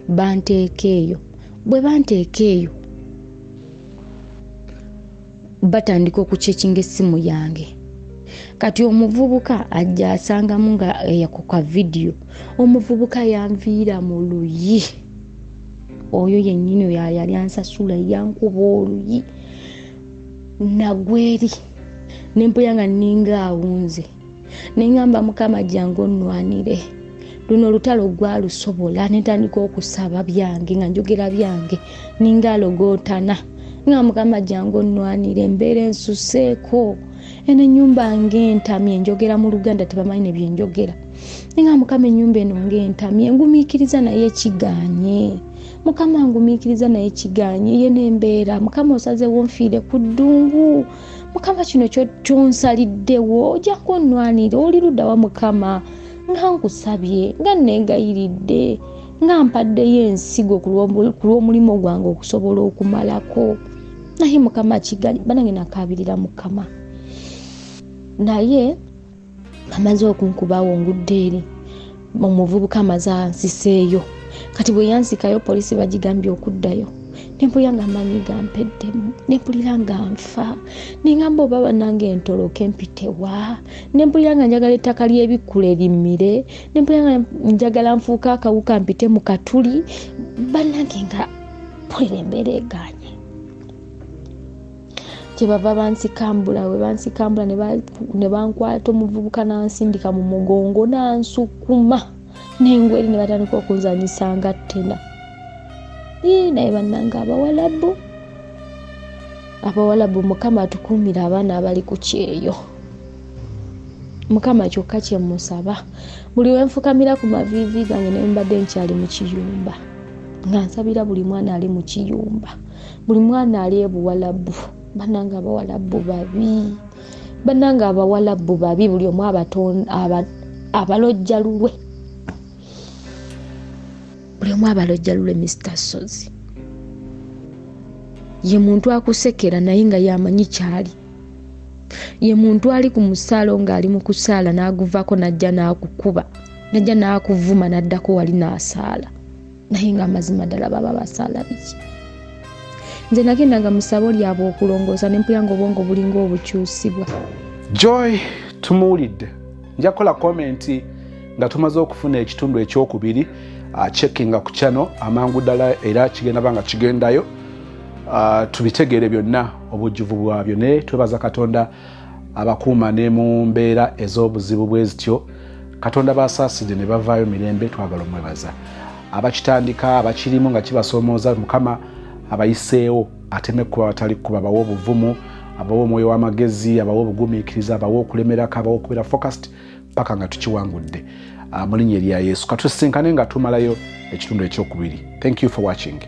banteeka eyo. Bwe banteeka eyo batandika okucekinga essimu yange. Kati omuvubuka ajja asangamu nga ku ka vidiyo, omuvubuka yanviira mu luyi, oyo yennyini oyo yali ansasula yankuba oluyi, nagwa eri ne mpulira nga nninga awunze, ne ŋŋamba Mukama jangu onnwanire luno olutalo gwalusobola. Ne ntandika okusaba byange nga njogera byange, ninga alogootana, nga Mukama jangu onnwanire, embeera ensuseeko, eno ennyumba ng'entamye, njogera mu Luganda tebamanyi ne byenjogera, nga Mukama ennyumba eno ng'entamye, ngumiikiriza naye kigaanye, Mukama ngumiikiriza naye kigaanye, ye n'embeera Mukama osazeewo nfiire ku ddungu, Mukama kino kyonsaliddewo, ojjangu onnwanire, oli ludda wa Mukama, nga nkusabye, nga neegayiridde, nga mpaddeyo ensigo ku lw'omulimu gwange okusobola okumalako, naye Mukama kigaanye. Banange nakaabirira Mukama, naye amaze okunkubawo ngudde eri, omuvubuka amaze ansiseeyo. Kati bwe yansikayo poliisi bagigambye okuddayo, nempulira nga amaanyi gampeddemu, nempulira nga nfa, nengamba oba bannange ntoloke mpitewa, nempulira nga njagala ettaka ly'ebikkula erimmire, nempulira nga njagala nfuuke akawuka mpite mu katuli. Bannange nga mpulira embeera egaanye, kyebava bansikambula. Bwe bansikambula ne bankwata, omuvubuka n'ansindika mu mugongo n'ansukuma nengweri, ne batandika okunzanyisa nga ttena. Naye bannange abawalabu, abawalabu, Mukama atukuumire abaana abali ku kyeyo. Mukama kyokka kyemusaba, buli wenfukamira ku maviivi gange ne mbadde nkyali mu kiyumba, nga nsabira buli mwana ali mu kiyumba, buli mwana ali ebuwalabu. Bannange abawalabu babi, bannange abawalabu babi, buli omu abalojja lulwe, buli omu abalojja lulwe. Mr Sozi ye muntu akusekera naye nga yamanyi kyali, ye muntu ali ku musaalo ng'ali mu kusaala n'aguvako n'ajja n'akukuba, n'ajja n'akuvuma, n'addako wali n'asaala, naye nga amazima ddala baba basaala biki? Nze nagendanga mu ssabo lyabwe okulongoosa ne mpulira nga obwongo bulinga obukyusibwa. Joy tumuwulidde, nja kukola comment nga tumaze okufuna ekitundu ekyokubiri. Checkinga ku channel amangu ddala, era kigenda ba nga kigendayo, tubitegeere byonna obujjuvu bwabyo. Naye twebaza Katonda abakuuma ne mu mbeera ez'obuzibu bwe zityo. Katonda basaasidde ne bavaayo mirembe, twagala omwebaza. Abakitandika, abakirimu nga kibasoomooza, Mukama abayiseewo, ateme kuba batali kuba, abawe obuvumu, abawe omwoyo w'amagezi, abawe obugumiikiriza, abawe okulemerako, abawe okubeera focused paka nga tukiwangudde, mu linnya erya Yesu. Katusisinkane nga tumalayo ekitundu ekyokubiri. Thank you for watching.